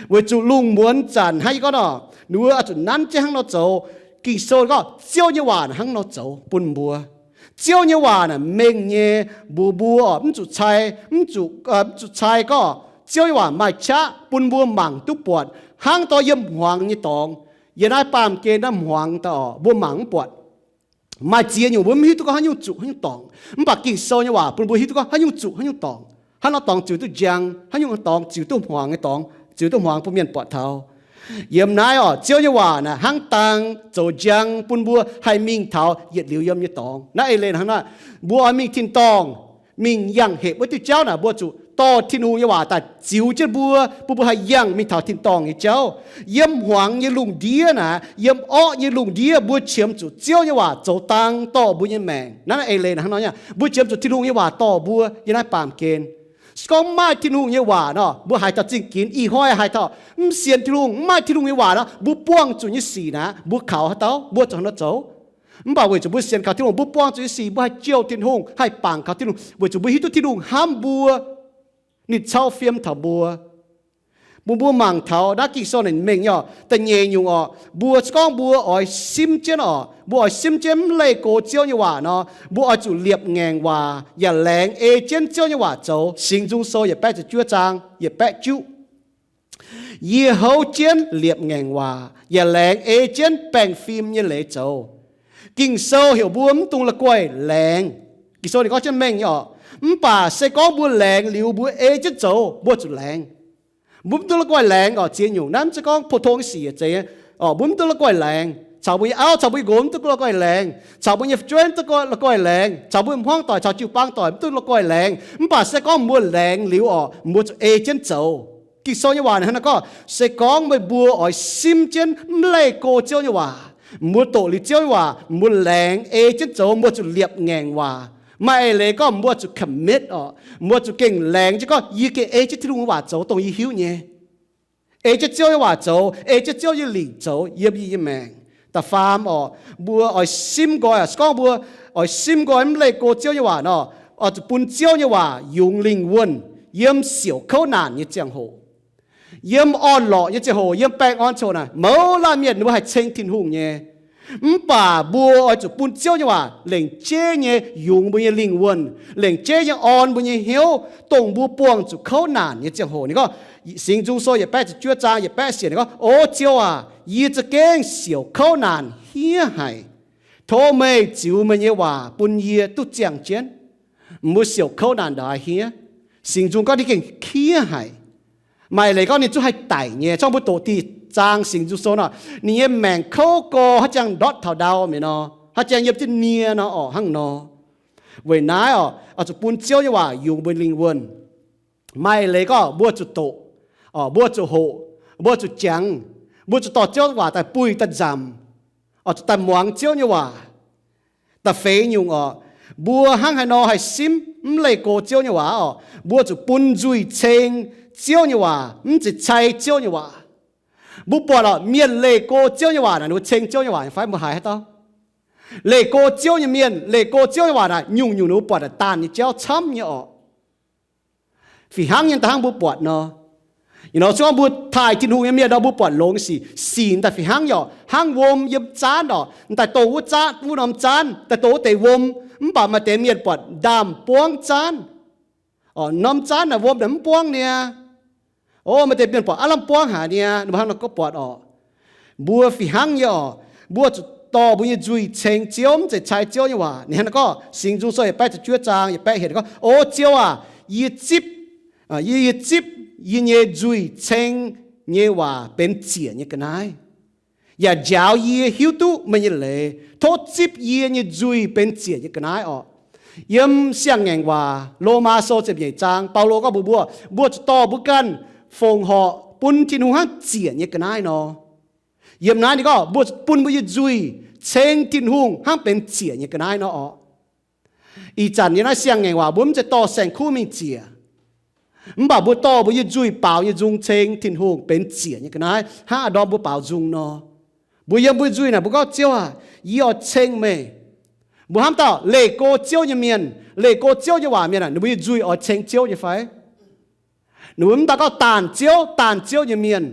Weic zuqc lungh muonz zanc hnangv yie gorngv nor, ninh mbuo oix zuqc nanv jienv hnangv nor zoux. Ging-Sou gorngv Ziouv nyei waac hnangv nor zoux bun mbuo. Ziouv nyei waac naaic mengh nyei, mbuox mbuo mv zuqc cai, mv zuqc, mv zuqc cai gorngv Ziouv nyei waac maaih qaqv bun mbuo mangc duqv buatc, hnangv dorh yiem hmuangx nyei dorngx. Yiem naaiv baamh gen naaiv hmuangx daaih orqc, mbuo mangc mv buatc. Maaih ziex nyungc mbuo mv hiuv duqv gorngv haaix nyungc zuqc haaix nyungc dorngc. Mv baac Ging-Sou nyei waac bun mbuo hiuv duqv gorngv haaix nyungc zuqc haaix nyungc dorngc. Haaix nor dorngx ziux duqv njang, haaix nyungc dorngx ziux duqv hmuangx nyei dorngx, ziux duqv hmuangx bun mienh buatc taux. Yiem naaiv orqc, Ziouv nyei waac naaic hnangv dang zoux njang bun mbuo haih mingh taux yietc liuz yiem nyei dorngx. Naaiv eix leiz hnangv naaiv, mbuo oix mingh tin-dorngh, mingh yangh hepc wuov diuh jauv naaic, mbuo zuqc dorh Tin-Hungh nyei waac daaih ziux jienv mbuo, bun mbuo haih yangh mingh taux tin-dorngh nyei jauv. Yiem hmuangx nyei lungh ndiev naaic, yiem orqv nyei lungh ndiev, mbuo qiemx zuqc Ziouv nyei waac zoux dang dorh mbuo nyei maengc. Naaiv eix leiz hnangv nor, mbuo qiemx zuqc Tin-Hungh nyei waac dorh mbuo yiem naaiv baamh gen. Se gorngv mv maaih Tin-Hungh nyei waac nor, mbuo haiz taux zingh ginx, ih hnoi haiz taux mv sienx Tin-Hungh, mv maaih Tin-Hungh nyei waac nor, mbuo buangh zuqc nyei sic naaic, mbuo kaux haaix dauh, mbuo zuqc haaix nor zoux? Mv baac weic zuqc mbuo sienx kaux Tin-Hungh, mbuo buangh zuqc nyei sic, mbuo haih jouh Tin-Hungh, haih bangc kaux Tin-Hungh, weic zuqc mbuo hiuv duqv Tin-Hungh hnamv mbuo, ninh cau fiem taux mbuo. Bun mbuo mangc taux naaiv Ging-Sou naaic mengh nyei orqc, da'nyeic nyungc orqc, mbuo se gorngv mbuo oix simv jienv orqc, mbuo oix simv jienv mv leih go Ziouv nyei waac nor, mbuo oix zuqc liepc ngaengc waac yaac laengz ei jienv Ziouv nyei waac zoux. Singx Nzung Sou yietc baeqv ziepc juov zaang yietc baeqv juqv. Yie houv jienv liepc ngaengc waac yaac laengz ei jienv baengh fim nyei leiz zoux. Ging-Sou heuc mbuo mv dungx la'guaih laengz. Ging-Sou ninh gorngv jienv mengh nyei orqc. Mv baac se gorngv mbuo laengz liuz mbuo ei jienv zoux, mbuo zuqc laengz. Mbuo mv dungx la'guaih laengz orqc, ziex nyungc. Naaiv mv zeiz gorngv pou-tong sic zeiz nyei. Mbuo mv dungx la'guaih laengz. Caux mbuo nyei auv, caux mbuo nyei nqox mv dungx la'guaih laengz. Caux mbuo nyei fu'jueiv mv dungx la'guaih laengz. Caux mbuo nyei hmuangv doic, caux jiu-baang doic mv dungx la'guaih laengz. Mv baac se gorngv mbuo laengz liuz orqc, mbuo zuqc ei jienv zoux. Ging-Sou nyei waac hnangv naaiv gorngv, se gorngv meih mbuo oix simv jienv mv leih go Ziouv nyei waac, mbuo doqc liuz Ziouv nyei waac, mbuo laengz ei jienv zoux, mbuo zuqc liepc ngaengc waac. Maaih eix leiz gorngv mbuo zuqc commit orqc, mbuo zuqc gengh laengz jienv gorngv, yie gengh ei jienv Tin-Hungh nyei waac zoux dongh yie hiuv nyei. Ei jienv Ziouv nyei waac zoux, ei jienv Ziouv nyei lingc zoux yiem yie nyei maengc. Da'faam orqc, mbuo oix simv nqoi, se gorngv mbuo oix simv nqoi mv leih go Ziouv nyei waac nor, oix zuqc bun Ziouv nyei waac yungz lingh wuonh yiem siouc kouv naanc nyei ziangh hoc, yiem orn-lorqc nyei ziangh hoc, yiem baengh orn ziangh hoc naaic, mouz laanh mienh ninh mbuo haih ceng Tin-Hungh nyei. Mv baac mbuo oix zuqc bun Ziouv nyei waac lengc jeiv nyei yungz mbuo nyei lingh wuonh, lengc jeiv nyei orn mbuo nyei hnyouv, dongh mbuo buangh zuqc kouv naanc nyei ziangh hoc. Ninh gorngv, Singx Nzung Sou yietc baeqv ziepc juov zaang yietc baeqv siec, ninh gorngv, O Ziouv aac, yie za'gengh siouc kouv naanc hniev haic. Tov meih ziux meih nyei waac bun yie duqv ziangh jienv. Mbuo siouc kouv naanc ndaaix hniev, Singx Nzung gorngv ninh gengh hniev haic. Maaih leiz gorngv ninh zungv haih daic nyei. Zorqv mbuo doqc diuh zaang Singx Nzung Sou nor, ninh nyei maengc kouv gorx hnangv jang ndortv taux ndau mi'aqv nor, hnangv jang yiem jienv nie nor orqc, hnangv nor. Weic naaiv orqc, oix zuqc bun Ziouv nyei waac yungz mbuo lingh wuonh. Maaih leiz gorngv mbuo zuqc doqc, mbuo zuqc hoqc, mbuo zuqc jangx, mbuo zuqc dorh Ziouv waac daaih buih daaih nzamc, oix zuqc daaih muangx Ziouv nyei waac. Da'feix nyungc orqc, mbuo hnangv haaix nor haih simv mv leih go Ziouv nyei waac orqc, mbuo zuqc bun nzuih ceng Ziouv nyei waac, mv zeiz cai Ziouv nyei waac. Mbuo buatc orqc, mienh leih go Ziouv nyei waac naaic, ninh mbuo ceng Ziouv nyei waac nyei fai? Mbuo haiz haaix dauh leih go Ziouv nyei mienh, leih go Ziouv nyei waac naaic, nyungc-nyungc ninh mbuo buatc naaic daanh nyei jauv camv nyei orqc. Fih hnangv nyei daaih hnangv mbuo buatc nor. Ih nor se gorngv mbuo taaih Tin-Hungh nyei mienh nor, mbuo buatc longx sic, sic daaih fih hnangv nyei orqc, hnangv wuom yiem zaanv orqc, daaih dongh wuov zaanv, wuov norm zaanv, daaih dongh wuov deix wuom. Mv baac maaih deix mienh buatc ndaamv-buangv zaanv. Orqc, norm zaanv naaic wuom naaic mv buangv niaa. O, maaih deix mienh buatc aav lamh buangv haic niaa, ninh mbuo hnangv nor gorngv buatc orqc. Mbuo fih hnangv nyei orqc, mbuo zuqc dorh mbuo nyei nzuih ceng Ziouv, mv zeiz cai Ziouv nyei waac. Ninh hnangv nor gorngv, Singx Nzung Sou yietc baeqv ziepc juov zaang yietc baeqv hietc gorngv, O Ziouv aac, yie zipv, yie, yie zipv yie nyei nzuih ceng nyei waac benx ziec nyei ga'naaiv, yaac njaaux yie hiuv duqv meih nyei leiz. Tov zipv yie nyei nzuih benx ziec nyei ga'naaiv orqc. Yiem Siang-Ngaengc Waac, Lomaa Sou ziepc nyeic zaang, Baulo gorngv mbuox mbuo, mbuo zuqc dorh mbuo ganh fongc horc bun Tin-Hungh hnangv ziec nyei ga'naaiv nor. Yiem naaiv ninh gorngv mbuo zuqc bun mbuo nyei nzuih ceng Tin-Hungh hnangv benx ziec nyei ga'naaiv nor orqc. Ih zanc yiem naaiv Siang-Ngaengc Waac mbuo mv zeiz dorh saeng-kuv mingh ziec, mv baac mbuo dorh mbuo nyei nzuih baaux nyei nzung ceng Tin-Hungh benx ziec nyei ga'naaiv hnangv a'ndorm mbuo baaux nzung nor. Mbuo yiem mbuo nyei nzuih naaic mbuo gorngv, Ziouv aac, yie oix ceng meih. Mbuo hnamv dauh leih go Ziouv nyei mienh, leih go Ziouv nyei waac mienh aah, ninh mbuo nyei nzuih oix ceng Ziouv nyei fai? Ninh mbuo mv daan gorngv daanh Ziouv, daanh Ziouv nyei mienh,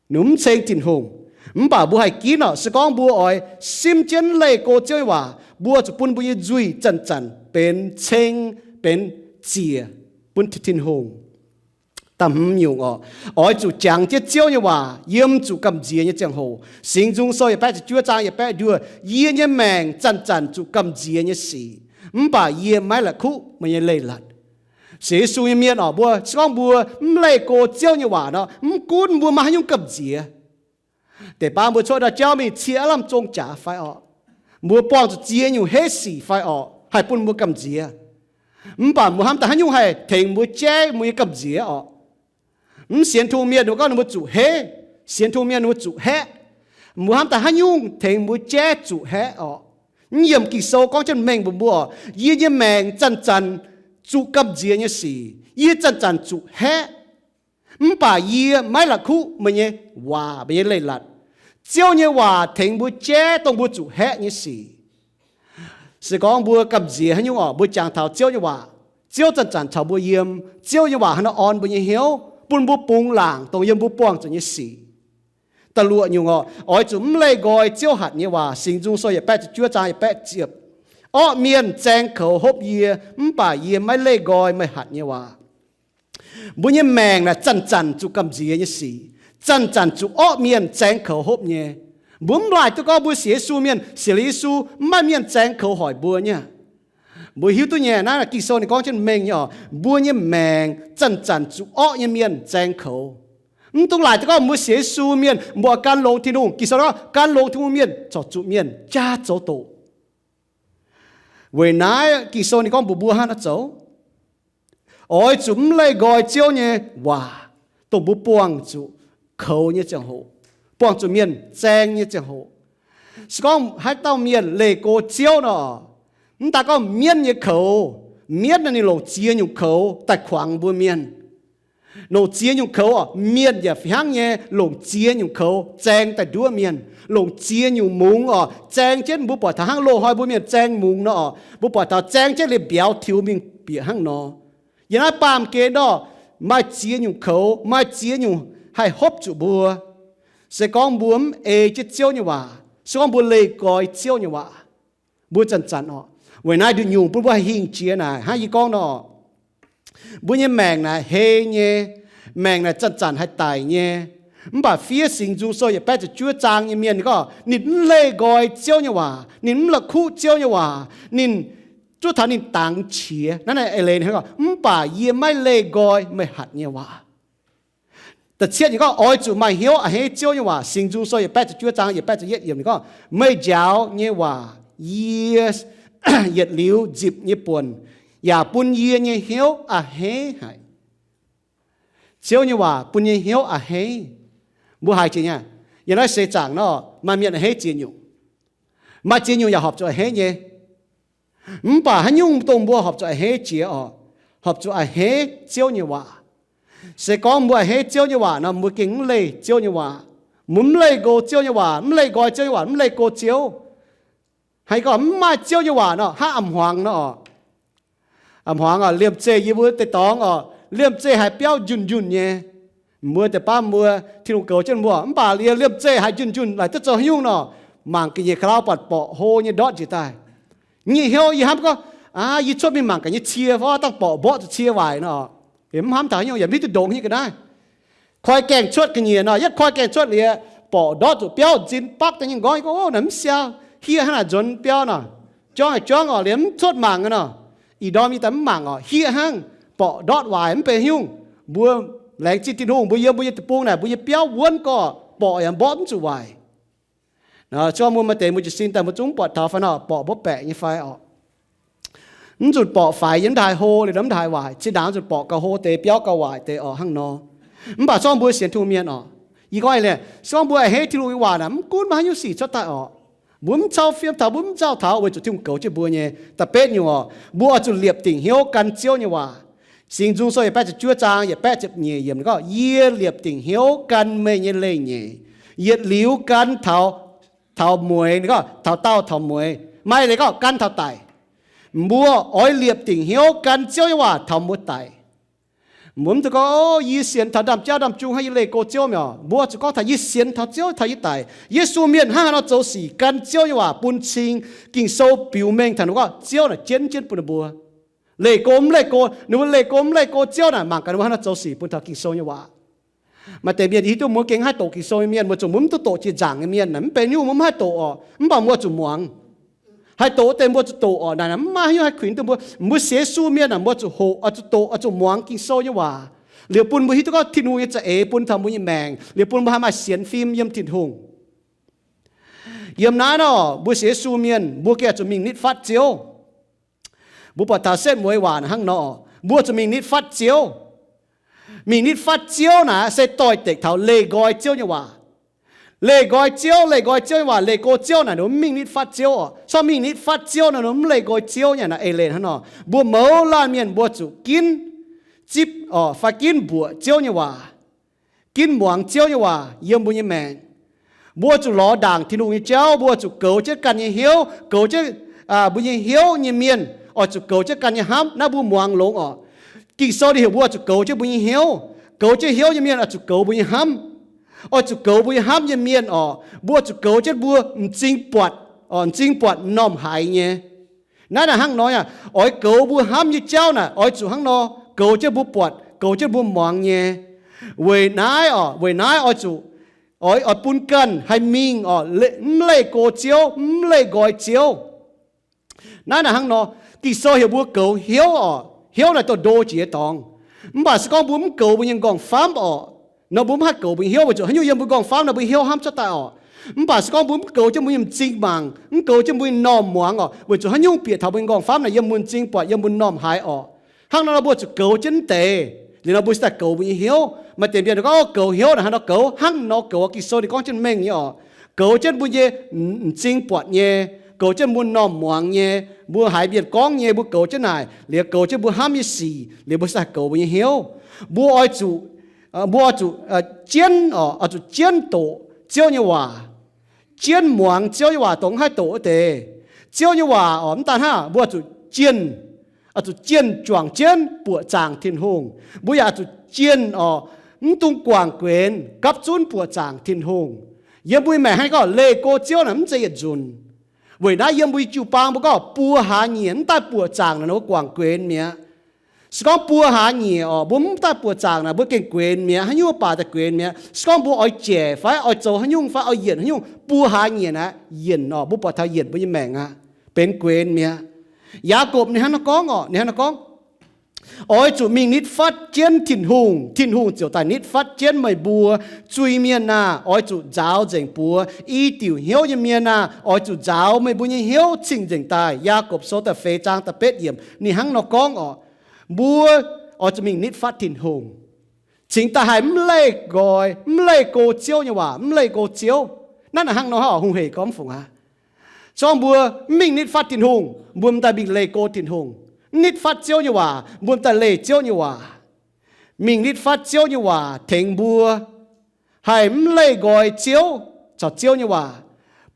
ninh mv ceng Tin-Hungh. Mv baac mbuo haih ginv orqc, se gorngv mbuo oix simv jienv leih go Ziouv nyei waac, mbuo zuqc bun mbuo nyei nzuih zanc-zanc benx ceng, benx ziec bun Tin-Hungh. Da'hmz nyungc orqc, oix zuqc jangx jienv Ziouv nyei waac yiem zuqc gamh nziex nyei ziangh hoc. Singx Nzung Sou yietc baeqv ziepc juov zaang yietc baeqv nduov, Yie nyei maengc zanc-zanc zuqc gamh nziex nyei sic, mv baac yie maiv la'kuqv meih nyei leiz-latc. Sienx Yesu nyei mienh orqc, mbuo se gorngv mbuo mv leih go Ziouv nyei waac nor, mv gunv mbuo maaih haaix nyungc gamh nziex, deix baav mbuo cuotv ndau jauv mingh cie aav lamh zong jaax fai orqc, mbuo buangh zuqc ziex nyungc heiv sic fai orqc, haih bun mbuo gamh nziex. Mv baac mbuo hnamv daaih haaix nyungc haih tengx mbuo jaiv mbuo nyei gamh nziex orqc? Mv sienx Tin-Hungh mienh ninh mbuo gorngv ninh mbuo zuqc heiv. Sienx Tin-Hungh mienh ninh mbuo zuqc haeqv. Mbuo hnamv daaih haaix nyungc tengx mbuo jaiv zuqc haeqv orqc? Mv yiemc Ging-Sou gorngv jienv mengh mbuox mbuo orqc, Yie nyei maengc zanc-zanc zuqc gamh nziex nyei sic, yie zanc-zanc zuqc haeqv, mv baac yie maiv la'kuqv meih nyei waac, meih nyei leiz-latc. Ziouv nyei waac tengx mbuo jaiv dongh mbuo zuqc haeqv nyei sic. Se gorngv mbuo gamh nziex haaix nyungc orqc, mbuo jangx taux Ziouv nyei waac, Ziouv zanc-zanc caux mbuo yiem. Ziouv nyei waac hnangv nor orn mbuo nyei hnyouv, bun mbuo bungx laangc dongh yiem mbuo buangh zuqc nyei sic. Da'luoqc nyungc orqc, oix zuqc mv leih nqoi Ziouv hatc nyei waac. Singx Nzung Sou yietc baeqv ziepc juov zaang yietc baeqv ziepc, Orqv mienh zaeng koux hopv yie, mv baac yie maiv leih nqoi meih hatc nyei waac. Mbuo nyei maengc naaic zanc-zanc zuqc gamh nziex nyei sic, zanc-zanc zuqc orqv mienh zaeng koux hopv nyei. Mbuo mv laaic duqv gorngv mbuo sienx Yesu mienh, sienx liuz Yesu, mv maaih mienh zaeng koux hoic mbuo nyei. Mbuo hiuv duqv nyei, naaiv Ging-Sou ninh gorngv jienv mengh nyei orqc, mbuo nyei maengc zanc-zanc zuqc orqv nyei mienh zaeng koux. Mv dungx laaic duqv gorngv mbuo sienx Yesu mienh mbuo gan longx Tin-Hungh. Ging-Sou gorngv gan longx Tin-Hungh mienh corc zuqc mienh jaa zoux doqc. Weic naaiv Ging-Sou ninh gorngv mbuox mbuo hnangv naaiv zoux. Oix zuqc mv leih nqoi Ziouv nyei waac, dongh mbuo buangh zuqc koux nyei ziangh hoc, buangh zuqc mienh zaeng nyei ziangh hoc. Se gorngv haaix dauh mienh leih go Ziouv nor, mv daaih gorngv mienv nyei koux, mienv naaic ninh longc ziex nyungc koux daaih kuangx mbuo mienh. Longc ziex nyungc koux oc, mienh yaac fih hnangv nyei longc ziex nyungc koux zaeng daaih nduov mienh. Longc ziex nyungc mungz oc, zaeng jienv. Mbuo buatc taux hnangv loz-hnoi mbuo mienh zaeng mungz nor oc, mbuo buatc taux zaeng jienv liuz mbiauz tiux mingh bieqc hnangv nor. Yiem naaiv baamh gen nor, maaih ziex nyungc koux, maaih ziex nyungc haih hopv zuqc mbuo. Se gorngv mbuo mv ei jienv Ziouv nyei waac, se gorngv mbuo leih nqoi Ziouv nyei waac, mbuo zanc-zanc oc, weic naaiv nduqc nyungc bun mbuo haih hingh jiex naaic hnangv yie gorngv nor, mbuo nyei maengc naaic hei nyei, maengc naaic zanc-zanc haih daic nyei. Mv baac fiev Singx Nzung Sou yietc baeqv ziepc juov zaang nyei mienh ninh gorngv ninh mv leih nqoi Ziouv nyei waac, ninh mv la'kuqv Ziouv nyei waac, ninh zuov taux ninh dangx qiex. Naaiv naaic eix leiz ninh gorngv, mv baac yie maiv leih nqoi meih hatc nyei waac. Da'cietv ninh gorngv oix zuqc maaih hnyouv a'hneiv Ziouv nyei waac. Singx Nzung Sou yietc baeqv ziepc juov zaang yietc baeqv ziepc yietv yiemc ninh gorngv, meih njaaux nyei waac yie yietc liuz nzipc nyei buonc, yaac bun yie nyei hnyouv a'hneiv haic. Ziouv nyei waac bun nyei hnyouv a'hneiv. Mbuo haiz jiex nyei, yiem naaiv seix zaangc nor maaih mienh a'hneiv ziex nyungc. Maaih ziex nyungc yaac horpc zuqc a'hneiv nyei. Mv baac haaix nyungc dongh mbuo horpc zuqc a'hneiv jiex oc, horpc zuqc a'hneiv Ziouv nyei waac. Se gorngv mbuo a'hneiv Ziouv nyei waac nor, mbuo gengh mv leih Ziouv nyei waac. Mbuo mv leih nqoi Ziouv nyei waac, mv leih nqoi Ziouv nyei waac, mv leih nqoi Ziouv. Haaix gorngv mv maaih Ziouv nyei waac nor, hnangv a'hmuangx nor oc. A'hmuangx oc, liemh zeih yie mbuo deix dorngx oc, liemh zeih haiz biauv njunh njunh nyei. Mbuo deix baav mbuo, Tin-Hungh goux jienv mbuo, mv baac liemh zeih haiz njunh njunh laaic duqv zoux haaix nyungc nor, mangc ga'nyiec ka'lauv buatc borqc hlo nyei ndortv njiec daaih. Nyei hnyouv yie hnamv gorngv, aa, yie cuotv mingh mangc gaax nyei cie fai dangh borqc mborqv zuqc cie waaic nor, mv hnamv taux haaix nyungc, yaac mv hiuv duqv ndongc haaix nyungc ga'naaiv. Koi gaengh cuotv ga'nyiec nor, yietv koi gaengh cuotv liuz, borqc ndortv zuqc biauv nzin bakv daaih nyei nqorngv, yie gorngv, o, naaic mv siau, hiev hnangv naaic nzuonx biauv nor. Juangv haic juangv oc, liuz mv cuotv mangc nor. Ih ndorm yie daaih mv mangc oc, hiev hnangv, borqc ndortv waaic mv benx haaix nyungc. Mbuo laengz zingh Tin-Hungh, mbuo yiem mbuo nyei deic-bung naaic mbuo nyei biauv wuonv gorx, borqc yaac mborqv mv zuqc waaic. Nor, se gorngv mbuo maaih deix mbuo jiez sin daaih mbuo zungv mv buatc taux fai nor, borqc mbuo baeqc nyei fai oc. Mv nzunc borqc faix yiem mv haaix hlo liuz nor mv haaix waaic, zinh ndaangc nzunc borqc gauh hlo deix, biauv gauh waaic deix oc, hnangv nor. Mv baac se gorngv mbuo sienx Tin-Hungh mienh oc, yie gorngv ih liuz, se gorngv mbuo a'hneiv Tin-Hungh nyei waac naaic, mv gunv maaih haaix nyungc sic cuotv daaih oc, mbuo mv cau fiem taux, mbuo mv nzauh taux, weic zuqc Tin-Hungh goux jienv mbuo nyei. Da'betv nyungc oc, mbuo oix zuqc liepc dingc hnyouv gan Ziouv nyei waac. Singx Nzung Sou yietc baeqv ziepc juov zaang yietc baeqv ziepc nyeic yiemc ninh gorngv, yie liepc dingc hnyouv gan meih nyei leiz-nyeic, yietc liuz gan taux, taux mueiz, ninh gorngv taux daauh taux mueiz, maaih leiz gorngv gan taux daic. Mbuo oix liepc dingc hnyouv gan Ziouv nyei waac taux mbuo daic. Mbuo mv zuqc gorngv, o, yie sienx taux ndaamv-jauv ndaamv-jung hnangv, yie leih go Ziouv mi'aqv. Mbuo zuqc gorngv taux yie sienx taux Ziouv taux yie daic. Yesu mienh hnangv haaix nor zoux sic gan Ziouv nyei waac bun cing. Ging-Sou biux mengh taux ninh gorngv Ziouv naaic jienv jienv bun ninh mbuo. Leih go mv leih go, ninh mbuo leih go mv leih go Ziouv naaic, mangc gaax ninh mbuo hnangv nor zoux sic bun taux Ging-Sou nyei waac. Maaih deix mienh hiuv duqv mbuo gengh haih doqc Ging-Sou nyei mienh, mbuo zuqc mbuo mv duqv doqc jiex nzaangc nyei mienh naaic, mv benx nyungc mbuo mv haih doqc oc, mv baac mbuo zuqc muangx. Haih doqc wuov deix mbuo zuqc doqc oc. Naaic mv maaih haaix nyungc haih kuinx duqv mbuo. Mbuo sienx Yesu mienh naaic, mbuo zuqc hoqc, oix zuqc doqc, oix zuqc muangx Ging-Sou nyei waac, liuz bun mbuo hiuv duqv gorngv Tin-Hungh nyei za'eix bun taux mbuo nyei maengc, liuz bun mbuo haih maaih sienx fim yiem Tin-Hungh. Yiem naaiv nor, mbuo sienx Yesu mienh mbuo gengh zuqc mingh nitv fatv Ziouv. Mbuo buatc taux setv mueiz waac hnangv nor, mbuo zuqc mingh nitv fatv Ziouv. Mingh nitv fatv Ziouv naaic se doix-dekc taux leih nqoi Ziouv nyei waac. Leih nqoi Ziouv, leih nqoi Ziouv nyei waac, leih go Ziouv naaic, ninh mv mingh nitv fatv Ziouv oc. Se gorngv mingh nitv fatv Ziouv nor, ninh mv leih nqoi Ziouv nyei naaic, eix leiz hnangv nor, mbuo mouz laanh mienh mbuo zuqc ginv zipv oc, fai ginv mbuoqc Ziouv nyei waac, ginv muangx Ziouv nyei waac yiem mbuo nyei maengc. Mbuo zuqc lorz ndaangc Tin-Hungh nyei jauv, mbuo zuqc goux jienv ganh nyei hnyouv, goux jienv mbuo nyei hnyouv nyei mienh oix zuqc goux jienv ganh nyei hnamv. Naaiv mbuo muangx longx oc. Ging-Sou ninh heuc mbuo zuqc goux jienv mbuo nyei hnyouv. Goux jienv hnyouv nyei mienh oix zuqc goux mbuo nyei hnamv. Oix zuqc goux mbuo nyei hnamv nyei mienh oc, mbuo zuqc goux jienv mbuo m'zing buatc, m'zing buatc m'normh haiz nyei. Naaiv naaic hnangv nor aqv, oix goux mbuo hnamv nyei jauv naaic, oix zuqc hnangv nor goux jienv mbuo buatc, goux jienv mbuo muangx nyei. Weic naaiv oc, weic naaiv oix zuqc, oix, oix bun ganh haih mingh oc, mv leih go Ziouv, mv leih nqoi Ziouv. Naaiv naaic hnangv nor, Ging-Sou heuc mbuo goux hnyouv oc. Hnyouv naaic dongh ndo jiex dorngx. Mv baac se gorngv mbuo mv goux mbuo nyei nqorngv-famv oc, nor mbuo mv haih goux mbuo nyei hnyouv, weic zuqc haaix nyungc yiem mbuo nqorngv-famv naaic mbuo hnyouv hnamv cuotv daaih oc. Mv baac se gorngv mbuo mv goux jienv mbuo nyei m'zing mangc, mv goux jienv mbuo nyei m'normh muangx oc, weic zuqc haaix nyungc bieqc taux mbuo nyei nqorngv-famv naaic yiem mbuo m'zing buatc, yiem mbuo m'normh haiz oc. Hnangv nor nor mbuo zuqc goux jienv deix, liuz nor mbuo cingx daaih goux mbuo nyei hnyouv. Maaih deix mienh gorngv, o, goux hnyouv naaic hnangv nor goux, hnangv nor goux, Ging-Sou ninh gorngv jienv mengh nyei oc. Goux jienv mbuo nyei m'zing buatc nyei, goux jienv mbuo m'normh muangx nyei, mbuo haiz mienh gorngv nyei, mbuo goux jienv naaic, liuz goux jienv mbuo hnamv nyei sic, liuz mbuo cingx daaih goux mbuo nyei hnyouv. Mbuo oix zuqc, mbuo oix zuqc jienv, oix zuqc jienv doqc Ziouv nyei waac, jienv muangx Ziouv nyei waac, dongh mv haih doqc wuov deix. Ziouv nyei waac oc, mv daan hnangv, mbuo oix zuqc jienh, oix zuqc jienh juangc jienv buoqc zaangc Tin-Hungh. Mbuo yaac oix zuqc jienh oc, mv dungx guangc guenx, gapv zunv buoqc zaangc Tin-Hungh. Yiem mbuo nyei maengc hnangv gorngv leih go Ziouv naaic mv zeiz yietc nzunc. Weic naaiv yiem mbuo nyei jiu-baang mbuo gorngv buo hlaax nyieqc mv daaih buoqc zaangc naaic, mbuo guangc guenx mi'aqv. Se gorngv buo hlaax nyieqc oc, mbuo mv daaih buoqc zaangc naaic, mbuo gengh guenx mi'aqv, haaix nyungc mv baac daaih guenx mi'aqv. Se gorngv mbuo oix jaic fai oix zoux haaix nyungc fai oix yienc haaix nyungc, buo hlaax nyieqc naaic yienc oc, mbuo buatc taux yienc mbuo nyei maengc aqv, benx guenx mi'aqv. Yaakopv ninh hnangv nor gorngv oc, ninh hnangv nor gorngv, oix zuqc mingh nitv fatv jienv Tin-Hungh, Tin-Hungh ziouc daaih nitv fatv jienv meih mbuo. Zuiz-mienh aah! Oix zuqc nzaaux nzengc buoz. I diuc hnyouv nyei mienh aah! Oix zuqc nzaaux meih mbuo nyei hnyouv cing-nzengc daaih. Yaakopv Sou da'feix zaang da'betv yiemc ninh hnangv nor gorngv oc. Mbuo oix zuqc mingh nitv fatv Tin-Hungh, cingx daaih haih mv leih nqoi, mv leih go Ziouv nyei waac, mv leih go Ziouv. Naaiv hnangv nor hungh hec gorngv fungc aqv. Se gorngv mbuo mv mingh nitv fatv Tin-Hungh, mbuo m'daaih mingh leih go Tin-Hungh. Mv nitv fatv Ziouv nyei waac, mbuo m'daaih leih Ziouv nyei waac. Mingh nitv fatv Ziouv nyei waac tengx mbuo haih mv leih nqoi Ziouv caux Ziouv nyei waac,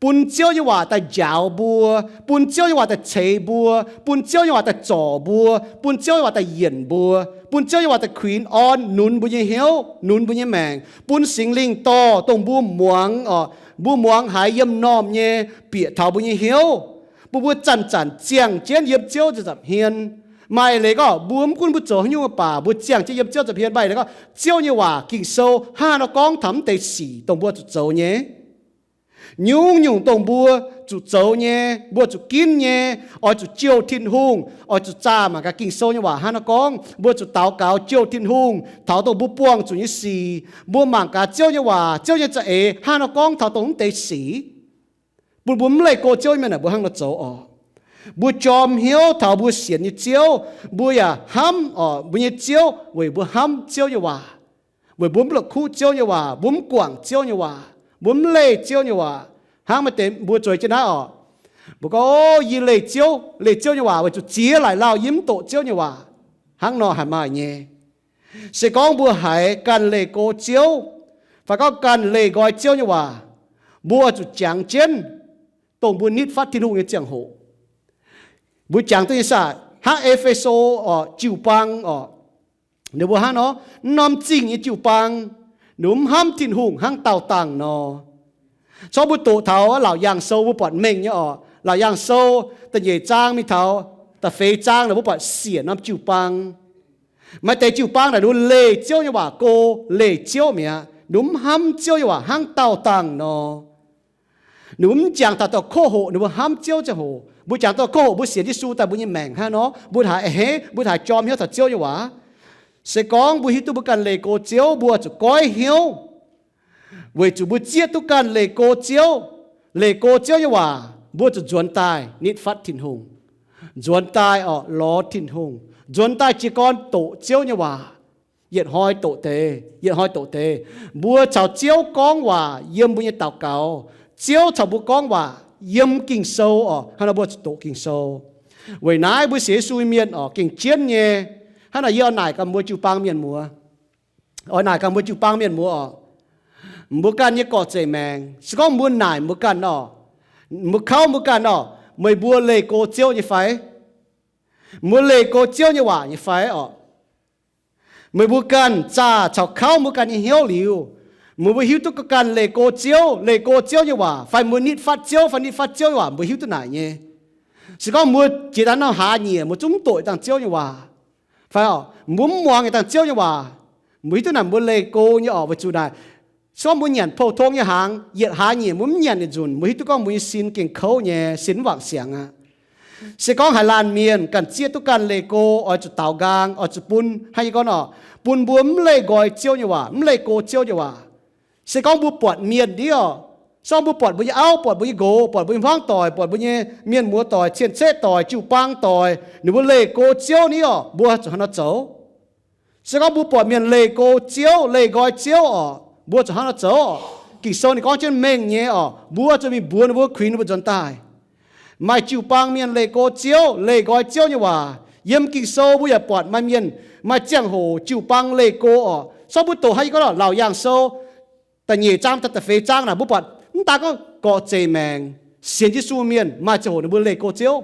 bun Ziouv nyei waac daaih njaaux mbuo, bun Ziouv nyei waac daaih ceix mbuo, bun Ziouv nyei waac daaih zorc mbuo, bun Ziouv nyei waac daaih yienc mbuo, bun Ziouv nyei waac daaih kuinx orn nunx mbuo nyei hnyouv, nunx mbuo nyei maengc, bun Singx Lingh dorh dongh mbuo muangx oc, mbuo muangx haiz yiem m'normh nyei bieqc taux mbuo nyei hnyouv, bun mbuo zanc-zanc ziangh jienv yiem Ziouv nyei nza'hmien. Maaih leiz gorngv mbuo mv gunv mbuo zoux haaix nyungc baac mbuo ziangh jienv yiem Ziouv nza'hmien. Maaih leiz gorngv Ziouv nyei waac Ging-Sou hnangv haaix nor gorngv taux mv deix sic dongh mbuo zuqc zoux nyei. Nyungc-nyungc dongh mbuo zuqc zoux nyei, mbuo zuqc ginv nyei, oix zuqc jouh Tin-Hungh, oix zuqc zaah mangc gaax Ging-Sou nyei waac hnangv haaix nor gorngv. Mbuo zuqc daux gaux jouh Tin-Hungh taux dongh mbuo buangh zuqc nyei sic. Mbuo mangc gaax Ziouv nyei waac, Ziouv nyei za'eix hnangv haaix nor gorngv taux dongh mv deix sic, bun mbuo mv leih go Ziouv nyei mienh aah, mbuo hnangv nor zoux oc. Mbuo jorm hnyouv taux mbuo sienx nyei Ziouv. Mbuo yaac hnamv oc mbuo nyei Ziouv weic mbuo hnamv Ziouv nyei waac, weic mbuo mv la'kuqv Ziouv nyei waac, mbuo mv guangc Ziouv nyei waac, mbuo mv leih Ziouv nyei waac. Hnangv maaih deix mbuo zueiz jienv naaiv oc, mbuo gorngv, O, yie leih Ziouv, leih Ziouv nyei waac weic zuqc ziex laaic lauh yie mv doqc Ziouv nyei waac. Hnangv nor haic maaih nyei. Se gorngv mbuo haiz ganh leih go Ziouv, fai gorngv ganh leih nqoi Ziouv nyei waac, mbuo zuqc jangx jienv dongh mbuo nitv fatv Tin-Hungh nyei ziangh hoc. Mbuo jangx duqv nyei saah? Hnangv E^fe^so oc, jiu-baang oc, ninh mbuo hnangv nor, mv norm zingh nyei jiu-baang, ninh mbuo mv hnamv Tin-Hungh hnangv daauh dangh nor. Corc mbuo doqc taux Laauc Yaangh Sou mbuo buatc mengh nyei oc. Laauc Yaangh Sou da'nyeic zaang mingh taux da'feix zaang naaic mbuo buatc siec norm jiu-baang. Maaih deix jiu-baang naaic ninh mbuo leih Ziouv nyei waac go, leih Ziouv mi'aqv. Ninh mbuo mv hnamv Ziouv nyei waac hnangv daauh dangh nor. Ninh mbuo mv jangx taux dauh koqv hoqc ninh mbuo hnamv Ziouv ziangh hoc. Mbuo jangx dauh koqv hoqc mbuo sienx Yesu daaih mbuo nyei maengc hnangv nor, mbuo haiz a'hneiv, mbuo haiz jorm hnyouv taux Ziouv nyei waac. Se gorngv mbuo hiuv duqv mbuo ganh leih go Ziouv, mbuo zuqc goiv hnyouv weic zuqc mbuo zieqv duqv ganh leih go Ziouv, leih go Ziouv nyei waac, mbuo zuqc nzuonx daaih nitv fatv Tin-Hungh, nzuonx daaih oc lorz Tin-Hungh, nzuonx daaih jiez gorn doqc Ziouv nyei waac, yietc hnoi doqc deix, yietc hnoi doqc deix. Mbuo caux Ziouv gorngv waac yiem mbuo nyei daux gaux. Ziouv caux mbuo gorngv waac yiem Ging-Sou oc. Hnangv nor mbuo zuqc doqc Ging-Sou. Weic naaiv mbuo sienx Yesu nyei mienh oc, gengh jienv nyei. Hnangv naaic yie oix naaic gaax mbuo jiu-baang mienh muoz, oix naaic gaax mbuo jiu-baang mienh muoz oc, mbuo ganh nyei gorqv-zeic maengx, se gorngv mbuo naaic mbuo ganh oc, mbuo kauv mbuo ganh oc, meih mbuo leih go Ziouv nyei fai? Mbuo leih go Ziouv nyei waac nyei fai oc? Meih mbuo ganh zaah caux kauv mbuo ganh nyei hnyouv liuz, meih mbuo hiuv duqv ganh leih go Ziouv, leih go Ziouv nyei waac, fai mbuo nitv fatv Ziouv fai nitv fatv Ziouv nyei waac, mbuo hiuv duqv naaic nyei. Se gorngv mbuo jiex daaih norm hlaax nyieqc mbuo zungv mv doqc dangh Ziouv nyei waac, fai oc mbuo mv muangx yietc dangh Ziouv nyei waac, mbuo hiuv duqv naaic mbuo leih go nyei oc. Weic zuqc naaic, se gorngv mbuo nyanc pou-tong nyei hnaangx, yietc hlaax nyieqc mbuo mv nyanc yietc nzunc, mbuo hiuv duqv gorngv mbuo nyei sin gengh kouv nyei, sin mv wangc siangx aqv. Se gorngv haaix laanh mienh ganh zieqv duqv ganh leih go, oix zuqc daaux nqaang, oix zuqc bun, hnangv yie gorngv oc, bun mbuo mv leih nqoi Ziouv nyei waac, mv leih go Ziouv nyei waac. Se gorngv mbuo buatc mienh ni oc, se gorngv mbuo buatc mbuo nyei auv, buatc mbuo nyei nqox, buatc mbuo nyei hmuangv doic, buatc mbuo nyei mienh muoz doic, cien-ceqv doic, jiu-baang doic, ninh mbuo leih go Ziouv ni oc, mbuo zuqc hnangv nor zoux. Se gorngv mbuo buatc mienh leih go Ziouv, leih nqoi Ziouv oc, mbuo zuqc hnangv nor zoux oc. Ging-Sou ninh gorngv jienv mengh nyei oc, mbuo zuqc mingh mbuox ninh mbuo, kuinx ninh mbuo nzuonx daaih. Maaih jiu-baang mienh leih go Ziouv, leih nqoi Ziouv nyei waac. Yiem Ging-Sou mbuo yaac buatc maaih mienh Maaih ziangh hoc jiu-baang leih go orqc. Corc mbuo doqc haiz yie gorngv lorqc, Laauc Yaangh Sou da'nyeic zaang daaih da'feix zaang naaic mbuo buatc mv daan gorngv gorqv-zeic maengc sienx Yesu mienh maaih ziangh hoc ninh mbuo leih go Ziouv.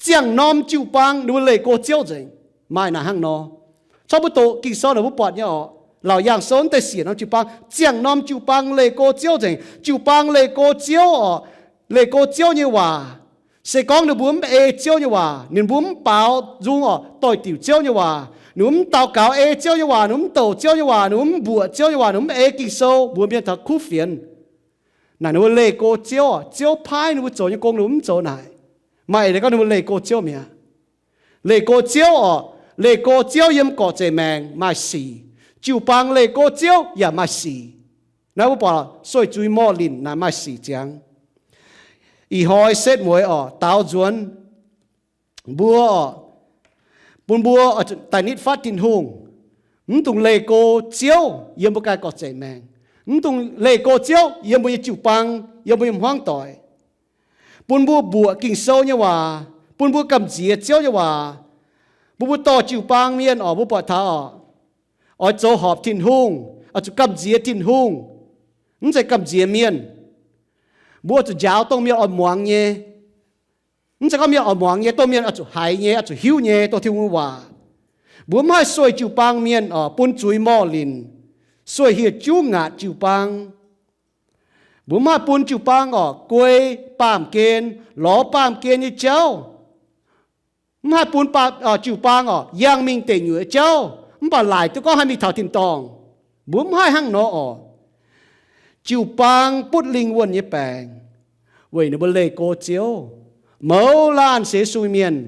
Ziangh norm jiu-baang ninh mbuo leih go Ziouv nzengc. Maaih naaic hnangv nor. Corc mbuo doqc Ging-Sou naaic mbuo buatc nyei orqc, Laauc Yaangh Sou da'siec norm jiu-baang, ziangh norm jiu-baang leih go Ziouv nzengc. Jiu-baang leih go Ziouv orqc, leih go Ziouv nyei waac. Se gorngv ninh mbuo mv ei Ziouv nyei waac, ninh mbuo mv baaux nzung orqc doix-diuc Ziouv nyei waac, ninh mbuo mv daux gaux ei Ziouv nyei waac, ninh mbuo mv douc Ziouv nyei waac, ninh mbuo mv mbuoqc Ziouv nyei waac, ninh mbuo mv ei Ging-Sou, mbuo mienh taux kuv fienx. Naaic ninh mbuo leih go Ziouv orqc, Ziouv paaiv ninh mbuo zoux nyei gong ninh mbuo mv zoux naaic. Maaih eix leiz gorngv ninh mbuo leih go Ziouv mi'aqv. Leih go Ziouv orqc, leih go Ziouv yiem gorqv-zeic maengc maaih sic. Jiu-baang leih go Ziouv yaac maaih sic. Naaiv mbuo buatc sueih zuiz morh linh naaic maaih sic ziangx. Ih hnoi setv mueiz orqc, daaux nzuonx mbuo orqc, bun mbuo daaih nitv fatv Tin-Hungh. Mv dungx leih go Ziouv yiem mbuo ganh gorqv-zeic maengc. Mv dungx leih go Ziouv yiem mbuo nyei jiu-baang, yiem mbuo nyei hmuangv doic. Bun mbuo mbuoqc Ging-Sou nyei waac, bun mbuo gamh nziex Ziouv nyei waac. Bun mbuo dorh jiu-baang mienh orqc, mbuo buatc taux orqc, oix zoux horpc Tin-Hungh, oix zuqc gamh nziex Tin-Hungh. Mv zeiz gamh nziex mienh. Mbuo oix zuqc njaaux dongh mienh oix muangx nyei. Mv zeiz gorngv mienh oix muangx nyei, dongh mienh oix zuqc haiz nyei, oix zuqc hiuv nyei, dongh Tin-Hungh nyei waac. Mbuo mv haih sueih jiu-baang mienh orqc, bun zuiz morh linh, sueih hieh juv ngaatc jiu-baang. Mbuo mv haih bun jiu-baang orqc, guei baamh gen, lorz baamh gen nyei jauv. Mv haih bun jiu-baang orqc, yangh mingh deic nyuoqc jauv, mv baac laaic duqv gorngv haih mingh taux tin-dorngh. Mbuo mv haih hnangv nor orqc. Jiu-baang butv lingh wuonh nyei baengc weic ninh mbuo leih go Ziouv. Mouz laanh sienx Yesu mienh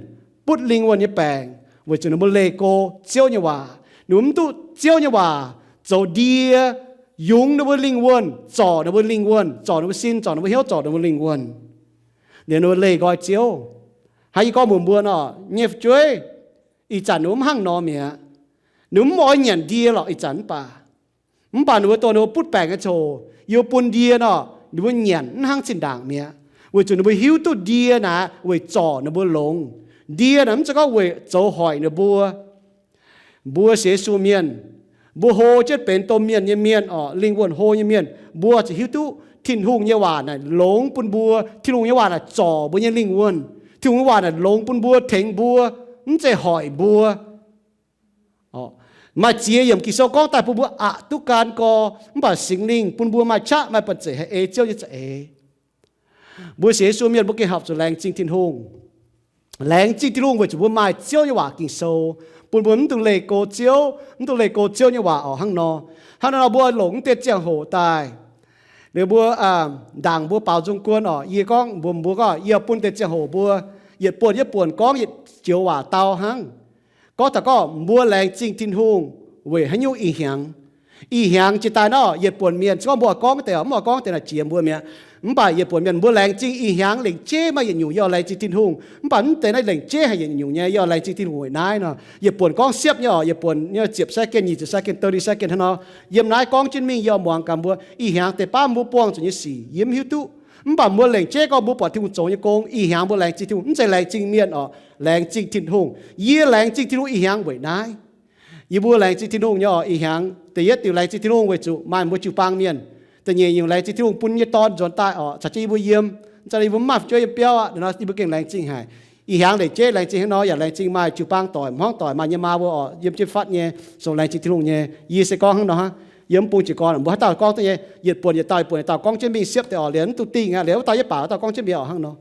butv lingh wuonh nyei baengc weic zuqc ninh mbuo leih go Ziouv nyei waac. Ninh mbuo mv duqv Ziouv nyei waac zoux ndie yungz ninh mbuo lingh wuonh, zorc ninh mbuo lingh wuonh, zorc ninh mbuo sin, zorc ninh mbuo hnyouv, zorc ninh mbuo lingh wuonh. Liuz ninh mbuo leih nqoi Ziouv. Hnangv yie gorngv mbuox mbuo nor, nyei fu'jueiv, ih zanc ninh mbuo mv hnangv nor mi'aqv. Ninh mbuo mv oix nyanc ndie lorqc ih zanc mv baac, mv baac ninh mbuo dongh ninh mbuo butv baengc nyei ziouc yie mbuo bun ndie nor, ninh mbuo nyanc mv hnangv zinh ndaangc mi'aqv, weic zuqc ninh mbuo hiuv duqv ndie naaic weic zorc ninh mbuo longx. Ndie naaic mv zeiz gorngv weic zoux hoic ninh mbuo. Mbuo sienx Yesu mienh, mbuo hlo jienv benx domh mienh nyei mienh orqc, lingh wuonh hlo nyei mienh, mbuo zuqc hiuv duqv Tin-Hungh nyei waac naaic longx bun mbuo. Tin-Hungh nyei waac naaic zorc mbuo nyei lingh wuonh. Tin-Hungh nyei waac naaic longx bun mbuo, tengx mbuo, mv zeiz hoic mbuo. Maaih ziex yiemc Ging-Sou gorngv daaih bun mbuo aqc duqv gan gorx, mv baac Singx Lingh bun mbuo maaih qaqv maaih banh zeic haih ei Ziouv nyei za'eix. Mbuo sienx Yesu mienh mbuo gengh horpc zuqc laengz zingh Tin-Hungh. Laengz zingh Tin-Hungh weic zuqc mbuo maaih Ziouv nyei waac Ging-Sou, bun mbuo mv dungx leih go Ziouv, mv dungx leih go Ziouv nyei waac orqc. Hnangv nor, hnangv nor mbuo longc mv deix ziangh hoc daaih, liuz mbuo ndaangc mbuo baaux nzung guon orqc. Yie gorngv mbuox mbuo gorngv yie bun deix ziangh hoc mbuo yietc buonc yietc buonc gorngv yietc joux waac dau hnangv. Gorngv taux gorngv mbuo laengz zingh Tin-Hungh weic haaix nyungc ih hnyangx. Ih hnyangx jiex daaih nor yietc buonc mienh, se gorngv mbuo oix gorngv deix, mv oix gorngv deix naaic jiex mbuo mi'aqv. Mv baac yietc buonc mienh mbuo laengz zingh ih hnyangx lengc jeiv maaih yietc nyungc yie oix laengz zingh Tin-Hungh. Mv baac mv deix naaiv lengc jeiv haih yietc nyungc nyei yie oix laengz zingh Tin-Hungh weic naaiv nor. Yietc buonc gorngv siepv nyei orqc, yietc buonc nyei ziepc second, nyic ziepc second, thirty second hnangv nor. Yiem naaiv gorngv jienv mingh yie oix muangx gaax mbuo ih hnyangx deix baav mbuo buangh zuqc nyei sic yie mv hiuv duqv. Mv baac mbuo lengc jeiv gorngv mbuo buatc Tin-Hungh zoux nyei gong, ih hnyangx mbuo laengz zingh Tin-Hungh, mv zeiz laengz zingh mienh orqc, laengz zingh Tin-Hungh. Yie laengz zingh Tin-Hungh ih hnyangx weic naaiv. Yie mbuo laengz zingh Tin-Hungh nyei orqc, ih hnyangx da'yietv diuc laengz zingh Tin-Hungh weic zuqc maaih mbuo jiu-baang mienh. Da'nyeic nyungc laengz zingh Tin-Hungh bun nyei dorn nzuonx daaih orqc, caux jienv yie mbuo yiem. Mv zeiz yie mbuo mv maaih fu'jueiv yiem biauv aqv, nor yie mbuo gengh laengz zingh haic. Ih hnyangx lengc jeiv laengz zingh hnangv nor yaac laengz zingh maaih jiu-baang doic, hmuangv doic, maaih nyei maa mbuo orqc, yiem jienv fatv nyei, zungv laengz zingh Tin-Hungh nyei. Yie se gorngv hnangv nor hnangv. Yie mv bung jiez gorn, mbuo haaix dauh gorngv duqv nyei, yietc buonc yietc dauh, yietc buonc yietc dauh gorngv jienv mingh siepv deix orqc, liuz mv duqv dingh aqv, liuz wuov dauh yietv baac wuov dauh gorngv jienv mingh orqc hnangv nor.